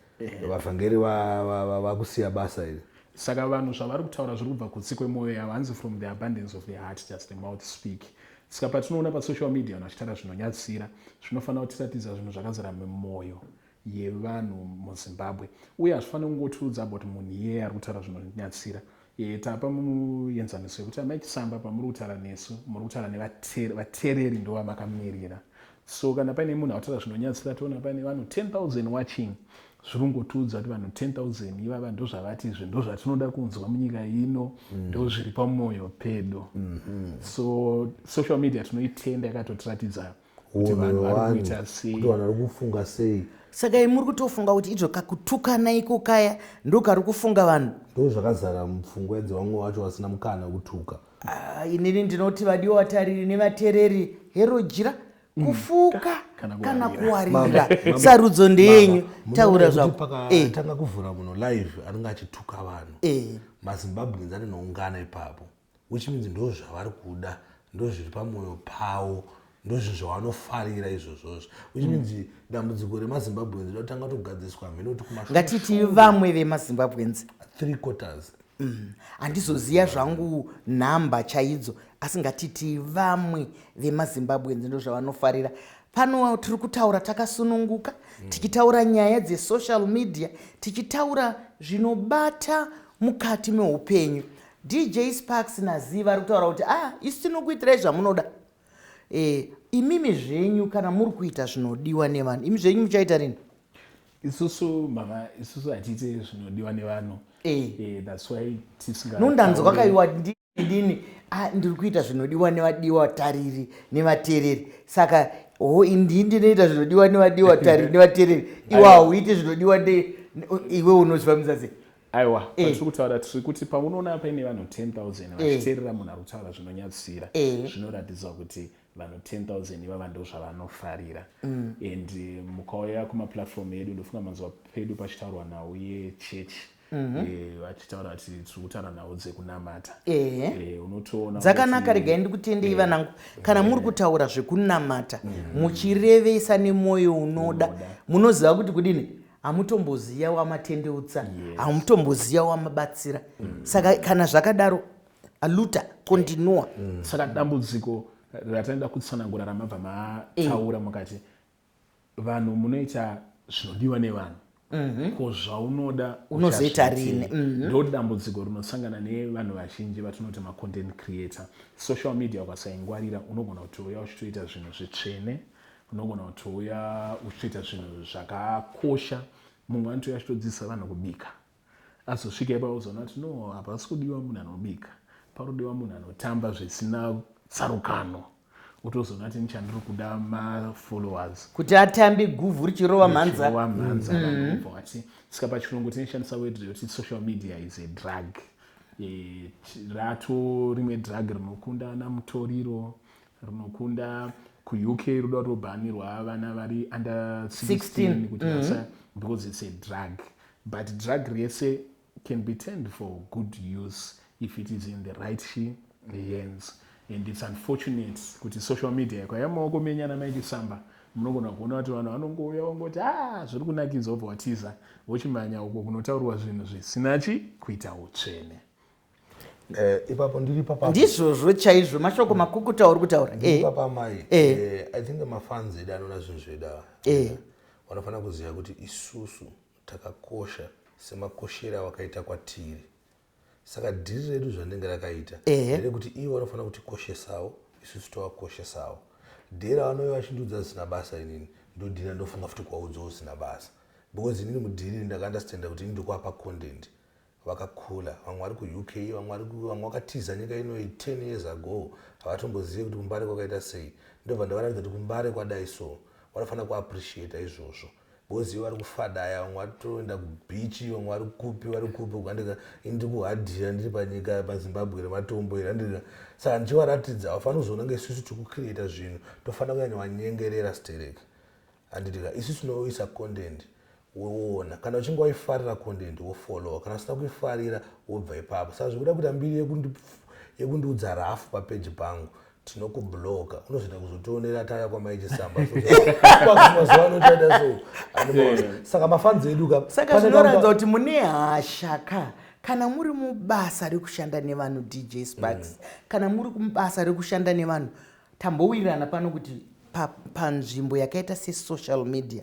Vavhangeri vakusiya basa iri. Saka vanhu zvavari kutaura zviri kubva kutsi kwemwoyo yavo. Hanzi from the abundance of the heart does the mouth speak. Saka patinoona pasocial media vanhu vachitaura zvinonyatsira, zvinofanira kutiratidza zvinhu zvakazara mumwoyo yevanhu muZimbabwe. Uye hazvifaniri kungotiudza about munhu iyeye ari kutaura zvinonyatsira. Tapa muenzaniso yekuti amai Chisamba, pamuri kutaura nesu, muri kutaura nevateereri, ndo vamakamirira. So kana paine munhu akutaura zvinonyatsira, toona paine vanhu 10,000 watching, zviri kungotiudza kuti vanhu 10,000 ivava ndo zvavati, izvi ndo zvatinoda kunzwa munyika ino, ndo zviri pamwoyo pedu. So social media tinoitenda, yakatotiratidza kuti vanhu vari kuita sei. Kuti vanhu vari kufunga sei. Saka imi muri kutofunga kuti izvo kakutukana iko kaya ndo kari kufunga vanhu? Ndo zvakazara mupfungwa dzevamwe vacho vasina mukana wekutuka. Ah, inini ndinoti, vadiwa vatariri nevateereri, hero jira kufuka Kana kana kuwarira. Kuwarira, sarudzo ndeyenyu. Taura zvako. Pakatanga kuvhura munhu live anenge achituka vanhu, maZimbabweans anonoungana ipapo, which means ndo zvavari kuda, ndo zviri pamwoyo pavo, ndo zvinhu zvavanofarira izvozvozvo, which means dambudziko remaZimbabweans rida kutanga kutogadziswa mhene kuti kumashure. Ngatiti vamwe vemaZimbabweans. Three quarters. Handizoziva zvangu nhamba chaidzo, asi ngatiti vamwe vemaZimbabweans ndo zvavanofarira. Pano tiri kutaura takasununguka, tichitaura nyaya dzesocial media, tichitaura zvinobata. Mukati meupenyu, DJ Sparks naZi vari kutaura kuti ah, isu tinokuitirai zvamunoda. Imimi zvenyu kana muri kuita zvinodiwa nevanhu, imi zvenyu muchaita rini? Isusu mama, isusu hatiite zvinodiwa nevanhu. That's why tisinga Nondanzwa kwakaiwa ndini, ah, ndiri kuita zvinodiwa nevadiwa tariri nevateereri. Saka ho, indii ndinoita zvinodiwa nevadiwa tariri nevateereri, iwe hauiti zvinodiwa iwe unozvifambisa sei? Aiwa, patiri kutaura, tiri kuti paunoona paine vanhu 10,000 vachiteerera munhu ari kutaura zvinonyadzisira, zvinoratidza kuti vanhu 10,000 ivava ndo zvavanofarira. And mukauya kumaplatform edu, ndofunga manzwa pedu pachitaurwa nhau yechechi, vachitaura kuti tiri kutaura nhau dzekunamata. Unotoona Dzakanaka. Regai ndikutendei, vanangu. Kana muri kutaura zvekunamata muchirevesa nemwoyo unoda, munoziva kuti kudini, hamutomboziya wamatendeutsa, hamutomboziya wamabatsira. Saka kana zvakadaro, aluta continua. Saka dambudziko ratinoda kutsanangura ramabva mataura, mukati vanhu munoita zvinodiwa nevanhu, ko zvaunoda unozoita rini? Ndo dambudziko rinosangana nevanhu vazhinji vatinoti macontent creator. Social media ukasaingwarira, unogona kutouya uchitoita zvinhu zvitsvene, unogona kutouya uchitoita zvinhu zvakakosha. Mumwe anotouya achitodzidzisa vanhu kubika, azosvika ipapo uzoona kuti no, hapasi kudiwa munhu anobika, parikudiwa munhu anotamba zvisina tsarukano. Utozoona kuti nichandiri kuda mafollowers. Kuti atambe guvhu richirova mhanza. Richirova mhanza, vanhu vobva vati. Saka pachirungu tinoshandisa word rekuti social media is a drug. Rato rimwe drug rinokunda namutoriro, rinokunda kuUK, roda kutobhanirwa vana vari under 16 16 kuti vasa, because it's a drug. But drug rese can be turned for good use if it is in the right hands. And it's unfortunate kuti social media ikauya mumaoko menyana maichisamba, munogona kuona kuti vanhu vanongouya vongoti, "A, zviri kunakidza," wobva watiza, vochimhanya uko kunotaurwa zvinhu zvisina chi kuita utsvene. Ipapo ndiri papa. Ndizvozvo chaizvo, mashoko makukuta uri kutaura. Ndiri papa mai. I think mafans edu anoona zvinhu zvedu ava vanofanira kuziva kuti isusu takakosha semakoshero awakaita kwatiri. Saka dhiri redu zvandinge rakaita nderekuti ivo vanofanira kutikoshesawo, isusu tovakoshesawo. Dhiri ravanouya vachindiudza zvisina basa, inini ndodhiri randofunga futi kuvaudzawo zvisina basa, because inini mudhiri ndakaunderstanda kuti ini ndikuapa content. Vakakula, vamwe vari kuUK, vamwe vakatiza nyika inoyi 10 years ago, havatombozivi kuti kuMbare kwakaita sei. Ndobva ndavaratidza kuti kuMbare kwadai, so vanofanira kuappreciata izvozvo, because ivo vari kufadaya, vamwe varitoenda kubhichi, vamwe vari kupi, vari kupi kandika. Ini ndiri kuhadhira, ndiri panyika paZimbabwe rematombo iri, andika. Saka ndichivaratidza, havafaniri kuzoona kunge isusu tiri kucreata zvinhu tofanira kunyanya vanyengerera stereki, handitika? Isusu tinoisa content, woona kana uchinge waifarira content, wofollowa. Kana usina kuifarira, wobva ipapo. Saka zvikuda kuita mbiri yekundiudza rafu papeji pangu, tinokubloka. Unozoita kuzotionera taya kwamaichisamba mazuva anotaita so. Handimaona. Saka mafans edu ka Saka pane zvinoratidza kuti kuti mune hasha ka kana muri mubasa rekushanda nevanhu. DJ Sparks, kana muri mubasa rekushanda nevanhu, tambowirirana pano kuti panzvimbo yakaita sesocial media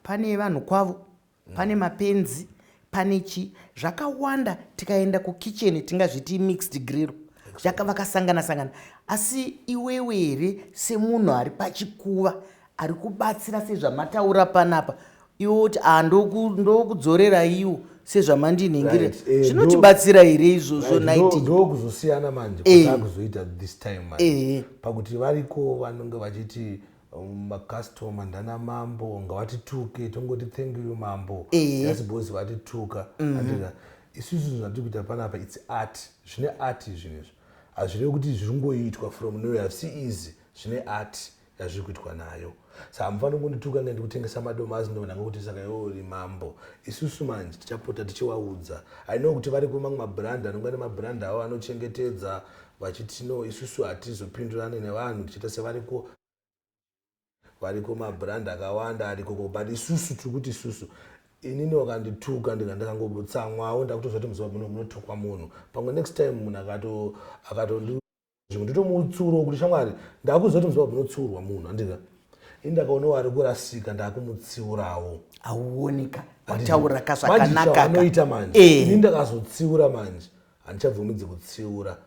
pane vanhu kwavo, pane mapenzi, pane chi zvakawanda. Tikaenda kukicheni tingazviti mixed grill, vakasangana sangana. Asi iwewe here, semunhu ari pachikuva, ari kubatsira sezvamataura panapa, iwe kuti, "Ah, ndokudzorera iwo sezvamandinhingire," Right, zvinotibatsira here izvozvo? Right, 90 ndo kuzosiyana manje kwatakuzoita this time manje, pakuti variko vanonge vachiti makastoma ndana mambo, ngavatituke, tongoti, "Thank you, mambo," just because vatituka. Andika isusu zvatiri kuita panapa, it's art, zvine art zvinhu izvo. Hazvirevi kuti zviri kungoitwa from nowhere, hazvisi easy, zvine art yazviri kuitwa nayo. Saka hamufaniri kundituka nge ndikutengesa madomasi, ndonanga kuti saka iwe uri mambo. Isusu manje tichapota tichivaudza. I know kuti variko mamwe mabrand anonga nemabrand avo anochengetedza vachiti, "No, isusu hatizopindurane nevanhu tichiita sevariko." Variko mabrand akawanda arikoko, but isusu tiri kuti isusu, inini wakandituka ndikangotsamwawo, ndakutoziva kuti muziva muno munotukwa munhu. Pamwe next time munhu akatondi zvimwe ndotomutsurawo kuti, "Shamwari, ndakuziva kuti muziva munotsurwa munhu," handika? Ini ndakaona ari kurasika, ndakumutsiurawo. Auonika wataura ka Manje zvakanaka ka. chavanoita manje, ini ndakazotsiura manje, handichabvumidzi kutsiura.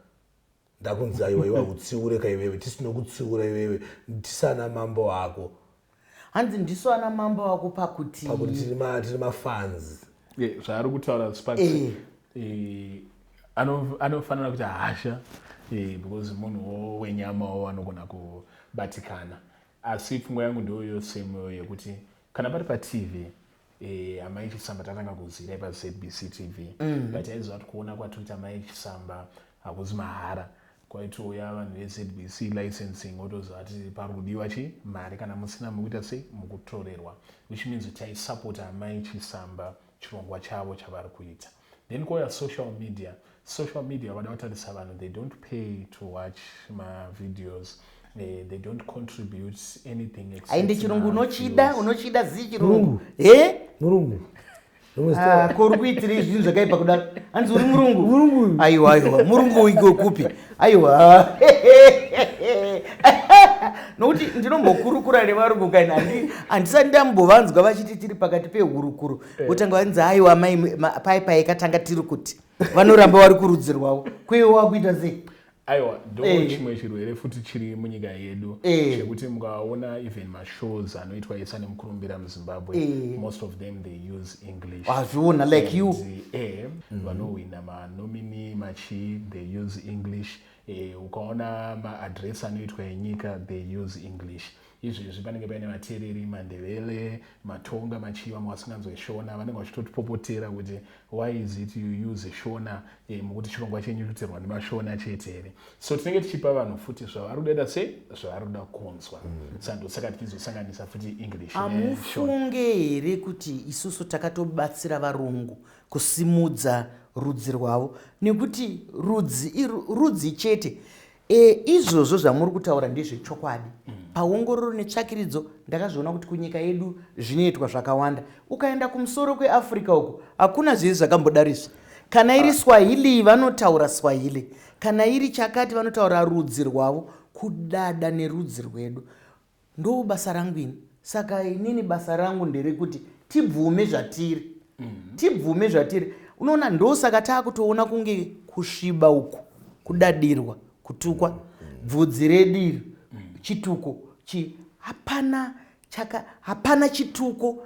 Ndakunzi, "Aiwa, iwa utsiure kaiwewe, tisino kutsiura iwewe, tisana mambo ako." Hanzi ndisu ana mambo wako pakuti Pakuti tiri mafans. Zvaari kutaura Sparks, anofanira kuti hasha, because munhuwo wenyamawo anogona kubatikana. Asi pfungwa yangu ndoyo semeyo yekuti kana pari paTV, Amai Chisamba tatanga kuziva paZBC TV, but aiziva kuti kuona kwatikuti Amai Chisamba hakuzi mahara. Kwaitouya vanhu veZBC licensing, votoziva kuti pari kudiwa chi mari. Kana musina, mukuita sei? Mukutorerwa, which means kuti taisapota Amai Chisamba, chirongwa chavo chavari kuita. Then kwauya social media. Social media, vada kutarisa vanhu, they don't pay to watch mavideos, they don't contribute anything except Ainde chirungu unochida ma-views. Unochida zii chirungu he? Murungu. Rimwe Ah, kori kuitirei zvinhu zvakaipa kudaro? Hanzi uri murungu. Aiwa, aiwa, murungu iko kupi? Aiwa, nokuti ndinombokurukura nevarungu kaini, handisati ndambovanzwa vachiti tiri pakati pehurukuro votanga vanzi, "Aiwa mai, pai pai katanga tiri kuti," vanoramba vari kurudzi rwavo. Kwewe wakuita sei? Aiwa, ndo chimwe chirwere futi chiri munyika yedu, chekuti mukaona even mashows anoitwa ese ane mukurumbira muZimbabwe, most of them they use English. Wazviona, like you. And, vanohwina manomini machi, they use English. Ukaona maaddress anoitwa enyika, they use English. Izvezvi panenge paine vateereri Mandevele, Matonga, machi, vamwe vasinganzwe Shona, vanenge vachitotipopotera kuti, "Why is it you use Shona? Mukuti chirongwa chenyu kutirwa nemaShona chete here?" So tinenge tichipa vanhu futi zvavari kudaita sei, zvavari kuda kunzwa. Saka ndosaka tichizosanganisa futi English neShona. Hamufunge here kuti isusu takatobatsira varungu kusimudza rudzi rwavo? Nekuti rudzi rudzi chete. Izvozvo zvamuri kutaura ndezvechokwadi. Paongororo netsvakiridzo ndakazviona kuti kunyika yedu zvinoitwa zvakawanda. Ukaenda kumusoro kweAfrica uko, hakuna zviri zvakambodarizvi. Kana iri Swahili, vanotaura Swahili. Kana iri chakati, vanotaura rudzi rwavo. Kudada nerudzi rwedu ndo basa rangu ini. Saka inini basa rangu nderekuti tibvume zvatiri, tibvume zvatiri. Unoona, ndosaka taakutoona kunge kusviba uku kudadirwa, kutukwa. Bvudzi redu iri chituko chi hapana chaka, hapana chituko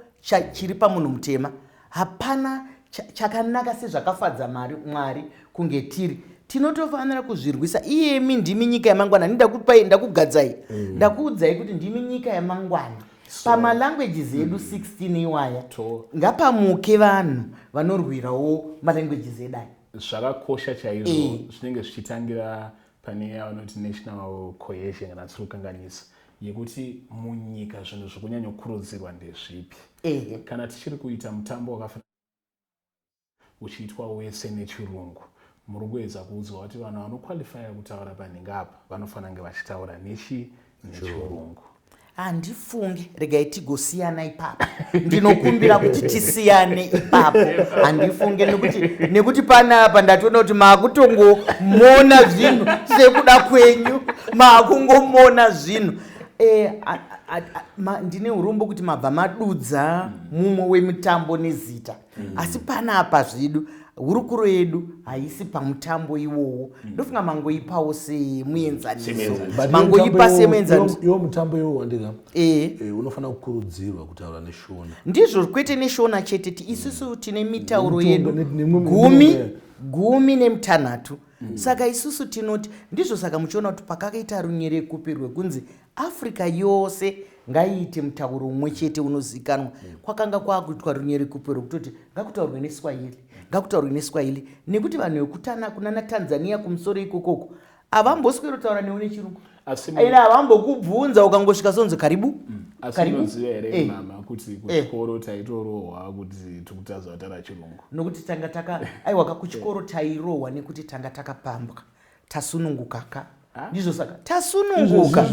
chiri pamunhu mutema. Hapana chakanaka sezvakafadza Mwari kunge tiri. Tinotofanira kuzvirwisa. Iyemi ndimi nyika yamangwana. Ndakupai, ndakugadzai, ndakuudzai kuti ndimi nyika yamangwana. Pamalanguages edu 16 iwaya, ngapamuke vanhu vanorwirawo malanguages edu aya. Zvakakosha chaizvo. Zvinenge zvichitangira pane yavanoti national cohesion, kana tiri kukanganisa, yekuti munyika zvinhu zvokunyanyokurudzirwa ndezvipi. Kana tichiri kuita mutambo wakafanana uchiitwa wese nechirungu, muri kuedza kuudzwa kuti vanhu vanoqualifya kutaura panhinga apa vanofanira kunge vachitaura nechirungu. Handifunge, regai tigosiyana ipapo. Ndinokumbira kuti tisiyane ipapo. Handifunge, nekuti panapa ndatoona kuti maakutongomona zvinhu sekuda kwenyu, maakungomona zvinhu. Ndine urombo kuti mabva madudza mumwe wemitambo nezita, asi panapa zvedu hurukuro yedu haisi pamutambo iwowo. Ndofunga mangoipawo semuenzaniso. Semuenzaniso. But Mangoipa semuenzaniso. Iwo mutambo iwo wandika, unofanira kukurudzirwa kutaura neShona. Ndizvo, kwete neShona chete. Isusu tine mitauro yedu 16. 16. Saka isusu tinoti ndizvo. Saka muchiona kuti pakakaita runyerekupi rwekunzi Africa yose ngaiite mutauro umwe chete unozikanwa, kwakanga kwakuitwa runyerekupi rwekutoti ngakutaurwe neSwahili, ngakutaurwe neSwahili, nekuti vanhu vekutana kunana Tanzania kumusoro ikokoko havamboswerotaura newe nechirungu. Asi Ine havambokubvunza. Ukangosvika sonzi, "Karibu." Asi Karibu. unoziva here mama, kuti kuchikoro taitorohwa kuti tikutadza kutaura chirungu? Nokuti tanga taka, aiwa ka, kuchikoro tairohwa nekuti tanga takapambwa. Tasununguka ka. Ndizvo saka tasununguka.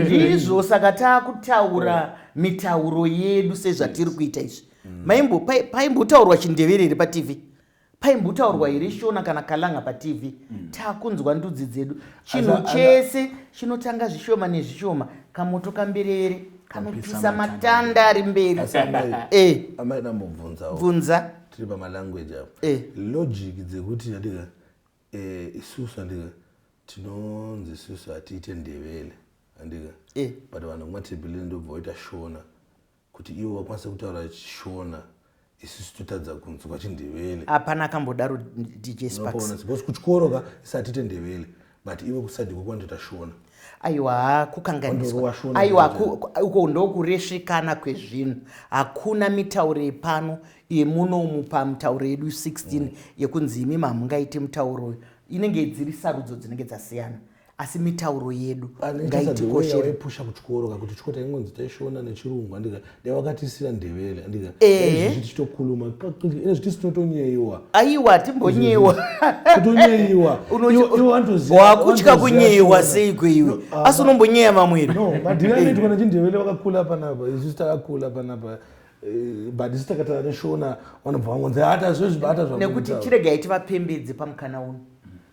Ndizvo saka taakutaura mitauro yedu sezvatiri kuita izvi. Maimbo paimbotaurwa chiNdeverere paTV? Paimbotaurwa here Shona kana Kalanga paTV? Takunzwa ndudzi dzedu. Chinhu chese chinotanga zvishoma nezvishoma. Kamoto kamberevere kanopisa matanda ari mberi. Eh. Amai, ndambobvunzawo. Bvunza. Tiri pamalanguage apo. Logic dzekuti andika isusu, andika, tinonzi isusu hatiite Ndebele, andika, but vanhu kumatebhileni ndobva vaita Shona kuti ivo vakwanise kutaura Shona, isusu totadza kunzwa chiNdebele. Hapana akambodaro, DJ Sparks. Unopaona, because kuchikoro ka isi hatiite Ndebele, but ivo kusadhiko kwanotoita Shona. Aiwa, kukanganiswa. Wandorova Shona. Aiwa. Chete. Uko ndokuresvikana kwezvinhu. Hakuna mitauro yepano yemunomu pamitauro yedu 16 yekunzi imi mamungaite mutauro uyu. Inenge dziri sarudzo dzinenge dzasiyana, asi mitauro yedu ngaitikoshera. Waipusha kuchikoro ka kuti chikoro taingonzi taishona nechirungu, andika, dai wakatisira Ndebele, andika, izvi tichitokuluma ine zvitisi tinotonyeyiwa. Aiwa, timbonyeyiwa. Kutonyeyiwa. Iwo vanotoziva. Wakutya Vanotoziva kunyeyiwa Shona. Seiko iwe? No, ah, Asi unombonyeya vamwe here? No, madhiri anoitwa nechiNdebele vakakula panapa, isusu takakula panapa, but isu takataura neShona vanobva vangonzi hata zvezvibata. Nekuti chiregai tivapembedze pamukana uno,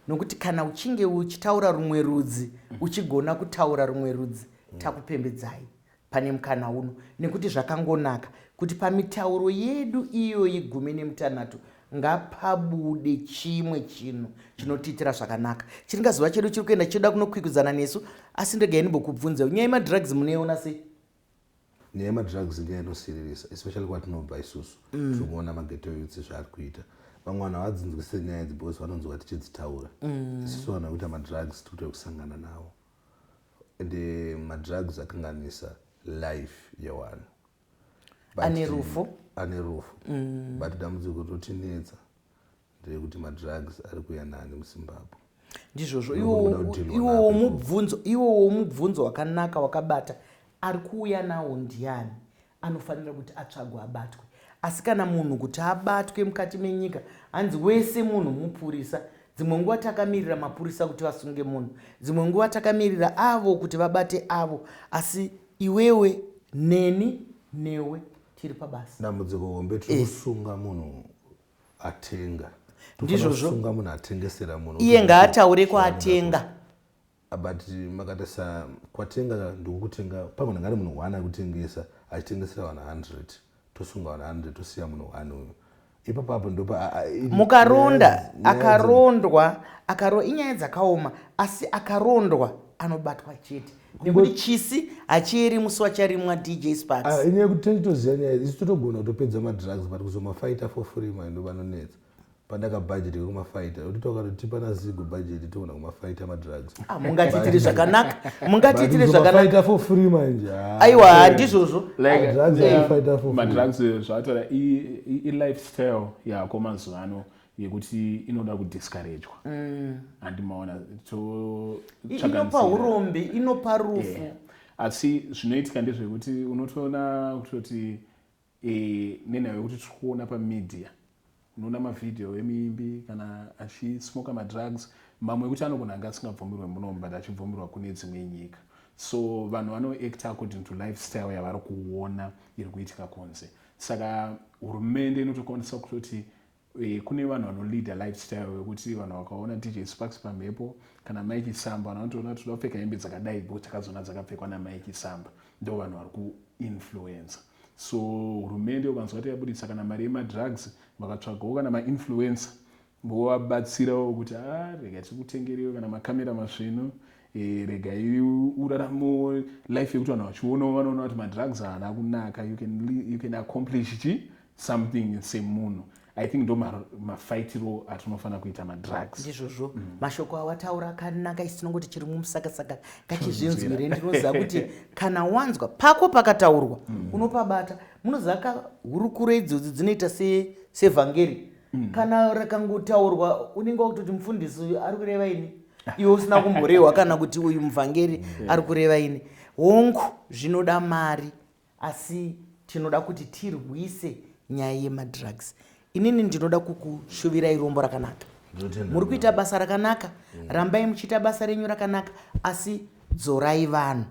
nokuti kana uchinge uchitaura rumwe rudzi, uchigona kutaura rumwe rudzi, takupembedzai pane mukana uno, nekuti zvakangonaka kuti pamitauro yedu iyoyi 16 ngapabude chimwe chinhu chinotiitira zvakanaka. Chiringazuva chedu chiri kuenda, chichida kunokwikwidzana nesu. Asi ndegai ndimbokubvunze, nyaya yemadrugs munoiona sei? Nyaya yemadrugs nyaya inosiririsa, especially kwatinobva isusu. Tiri kuona maghetto youths zvaari kuita. Vamwe vanhu havadzinzwise nyaya idzi because vanonzwa tichidzitaura. Isusu vanhu vakuita madrugs tiri kutoya kusangana navo, ende madrugs akanganisa life yevanhu. Ane rufu. Ane rufu, but dambudziko rotinetsa nderekuti madrugs ari kuuya nani muZimbabwe? Ndizvozvo. Unoda kudhilwa Iwowo napo. mubvunzo, iwowo mubvunzo wakanaka wakabata. Ari kuuya nawo ndiani? Anofanira kuti atsvagwe, abatwe. Asi kana munhu kuti abatwe mukati menyika, hanzi wese munhu mupurisa. Dzimwe nguva takamirira mapurisa kuti vasunge munhu, dzimwe nguva takamirira avo kuti vabate avo, asi iwewe neni newe tiri pabasa. Dambudziko hombe, tiri kusunga munhu atenga. Ndizvozvo. Kusunga munhu atengesera munhu. Iye ngaataure kwaatenga. But makatarisa kwatenga, ndikukutenga pagona ngari munhu one ari kutengesa, achitengesera vanhu 100. Tosunga vanhu 100, tosiya munhu one uyu ipapapo. Ndopa Mukaronda akarondwa inyaya dzakaoma, asi akarondwa anobatwa chete, nekuti chisi hachieri musi wacharimwa, DJ Sparks. Inyaya yekuti titoziva nyaya isu, totogona kutopedza madrugs, but kuzomafaita for free man ndo vanonetsa. Pandaka bhajeti yekumafaita, kuti takatotipa naZigo bhajeti, toona kumafaita madrugs. Ah, mungatiitire zvakanaka, mungatiitire zvakanaka. Kuzomafaita for free manje, ah. Aiwa, ndizvozvo. Like, Drugs anofighta for free. Madrugs zvataura i-lifestyle yako mazuva ano yekuti inoda kudiscouragwa, handimaona? Totsvaga Inopa nzira. urombe, inopa rufu. Asi zvinoitika ndezvekuti unotoona kutoti nenhau yekuti tiri kuona pamedia, unoona mavhidhiyo emiimbi kana achismoka madrugs mamwe ekuti anogona anga asingabvumirwe munomu, but achibvumirwa kune dzimwe nyika. So vanhu vanoacta according to lifestyle yavari kuona iri kuitika kunze. Saka hurumende inotokwanisa kutoti kune vanhu vanoleada lifestyle yekuti vanhu vakaona DJ Sparks pamhepo kana Mai Chisamba, vanhu vanotoona toda kupfeka hembe dzakadai because takazoona dzakapfekwa naMai Chisamba. Ndo vanhu vari kuinfluencer. So hurumende ukanzwa kuti yabudisa kana mari yemadrugs, vakatsvagawo kana mainfluencer vovabatsirawo kuti a rega tikutengerewo kana makamera masvinu, regai uraramewo life yekuti vanhu vachionawo vanoona kuti madrugs haana kunaka. You can accomplish chi something semunhu. I think ndo mafaitiro atinofanira kuita madrugs. Ndizvozvo. Mashoko awataura akanaka. Isi tinongoti chiri mumusakasaka ngachizvinzwire. Ndinoziva kuti kana wanzwa pako pakataurwa, unopabata. Munoziva ka, hurukuro idzodzi dzinoita sevhangeri. Kana rakangotaurwa, unenge wakutoti mufundisi uyu ari kureva ini, iwe usina kumborehwa, kana kuti uyu muvhangeri ari kureva ini. Hongu, zvinoda mari, asi tinoda kuti tirwise nyaya yemadrugs. Inini ndinoda kukushuvirai rombo rakanaka. Ndinotenda. Muri kuita basa rakanaka, rambai muchiita basa renyu rakanaka, asi dzorai vanhu,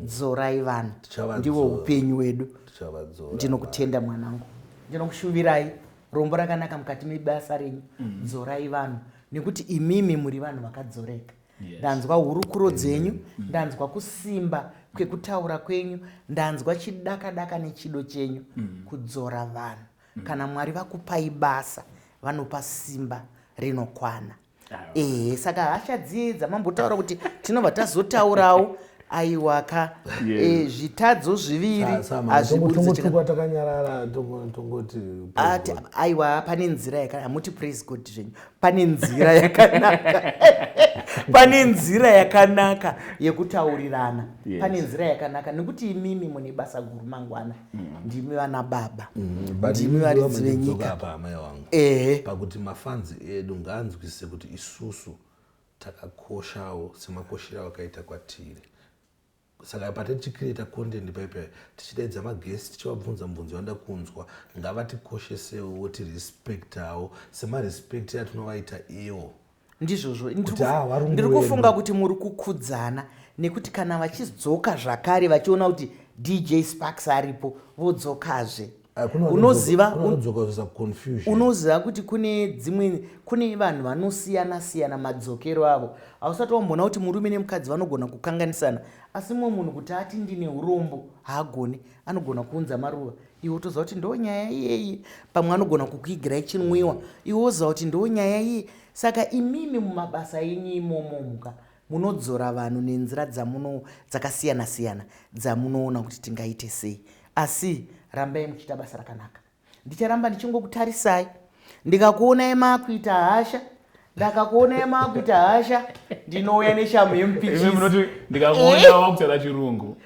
dzorai vanhu. Tichavadzora. Ndiwo upenyu hwedu. Tichavadzora. Ndinokutenda mwanangu, ndinokushuvirai. Rombo rakanaka mukati mebasa renyu. Dzorai vanhu nekuti imimi muri vanhu vakadzoreka. Ndanzwa hurukuro dzenyu, ndanzwa kusimba kwekutaura kwenyu, ndanzwa chidakadaka nechido chenyu kudzora vanhu. Kana Mwari vakupai basa, vanopa simba rinokwana. Ehe, saka hasha dziye dzamambotaura kuti tinobva tazotaurawo, aiwaka. Zvitadzo zviviri hazvibudzi. Tongotukwa takanyarara, tongoti Ati, aiwa, pane nzira yakanaka. Hamuti praise God zvenyu. Pane nzira yakanaka, pane nzira yakanaka yekutaurirana. Pane nzira yakanaka, nekuti imimi mune basa guru mangwana. Ndimi vana baba, ndimi varidzi venyika. Apa amai wangu, pakuti mafanzi edu ngaanzwisise kuti isusu takakoshawo semakoshero akaita kwatiri. Saka patetichicreata content paipai, tichidaidza maguest, tichivabvunza mubvunzo vanoda kunzwa, ngavatikoshesewo, votirespectawo semarespect atinovaita iwo. Ndizvozvo. Kuti, ah, varungu Ndiri vedu. Kufunga kuti muri kukudzana, nekuti kana vachidzoka zvakare vachiona kuti DJ Sparks aripo, vodzokazve. Unoziva Kunodzoka confusion. Unoziva kuti kune dzimwe, kune vanhu vanosiyana siyana madzokero avo. Hausati wamboona kuti murume nemukadzi vanogona kukanganisana, asi mumwe munhu kuti ati ndine urombo haagoni. Anogona kuunza maruva, iwe wotoziva kuti ndo nyaya iyeyi. Pamwe anogona kukuigirai chinwiwa, iwe woziva kuti ndo nyaya iye. Saka imimi mumabasa enyu imomo muka munodzora vanhu nenzira dzamuno dzakasiyana siyana dzamunoona kuti tingaite sei. Asi rambai muchiita basa rakanaka. Ndicharamba ndichingokutarisai. Ndikakuonai maakuita hasha, ndakakuonai maakuita hasha, ndinouya neshamu Imi yemupichisi. Munoti ndikakuona wakutaura chirungu.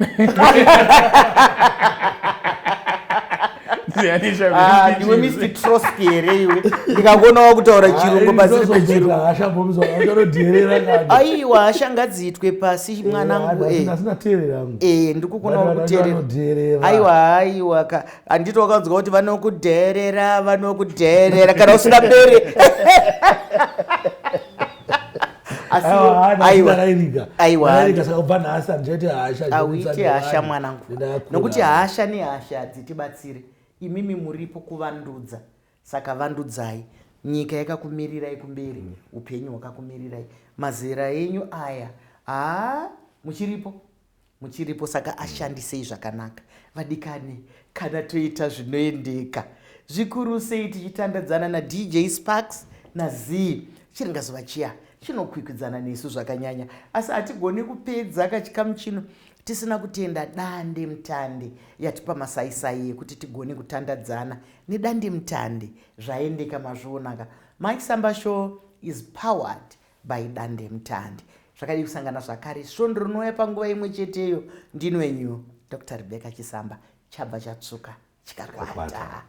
Ah, ndiwe Mr Trotsky here iwe? Ndikakuona wakutaura chirungu pasiri pechirungu. Hasha bomisodherera. Aiwa, hasha ngadziitwe pasi, mwanangu. Asina teerera angu. Ndiri kukuona Vanhu kuteerera. vanodherera. Aiwa, aiwa ka, handiti wakanzwa kuti vanokudherera, vanokudherera kana usina bere? Asi aiwa. Aiwa. Aiwa, saka kubva nhasi handichaiti hasha. Auite hasha, mwanangu, nokuti hasha nehasha hadzitibatsire. Imimi muripo kuvandudza, saka vandudzai. Nyika yakakumirirai kumberi, upenyu hwakakumirirai. Mazera enyu aya, haa, muchiripo, muchiripo, saka ashandisei zvakanaka. Vadikani, kana toita zvinoendeka zvikuru sei tichitandadzana naDJ Sparks naZ chiringazuva chiya chinokwikwidzana nesu zvakanyanya, asi hatigoni kupedza kachikamu chino tisina kutenda Dande Mutande yatipa masaisai ekuti tigone kutandadzana nedande mutande. Zvaendeka, mazvionaka. Mike Samba Show is powered by Dande Mutande. Zvakadii kusangana zvakare svondo rinouya panguva imwe cheteyo? Ndinwenyu Dr Rebecca Chisamba. Chabva chatsvuka chikakwata. Chikakwata.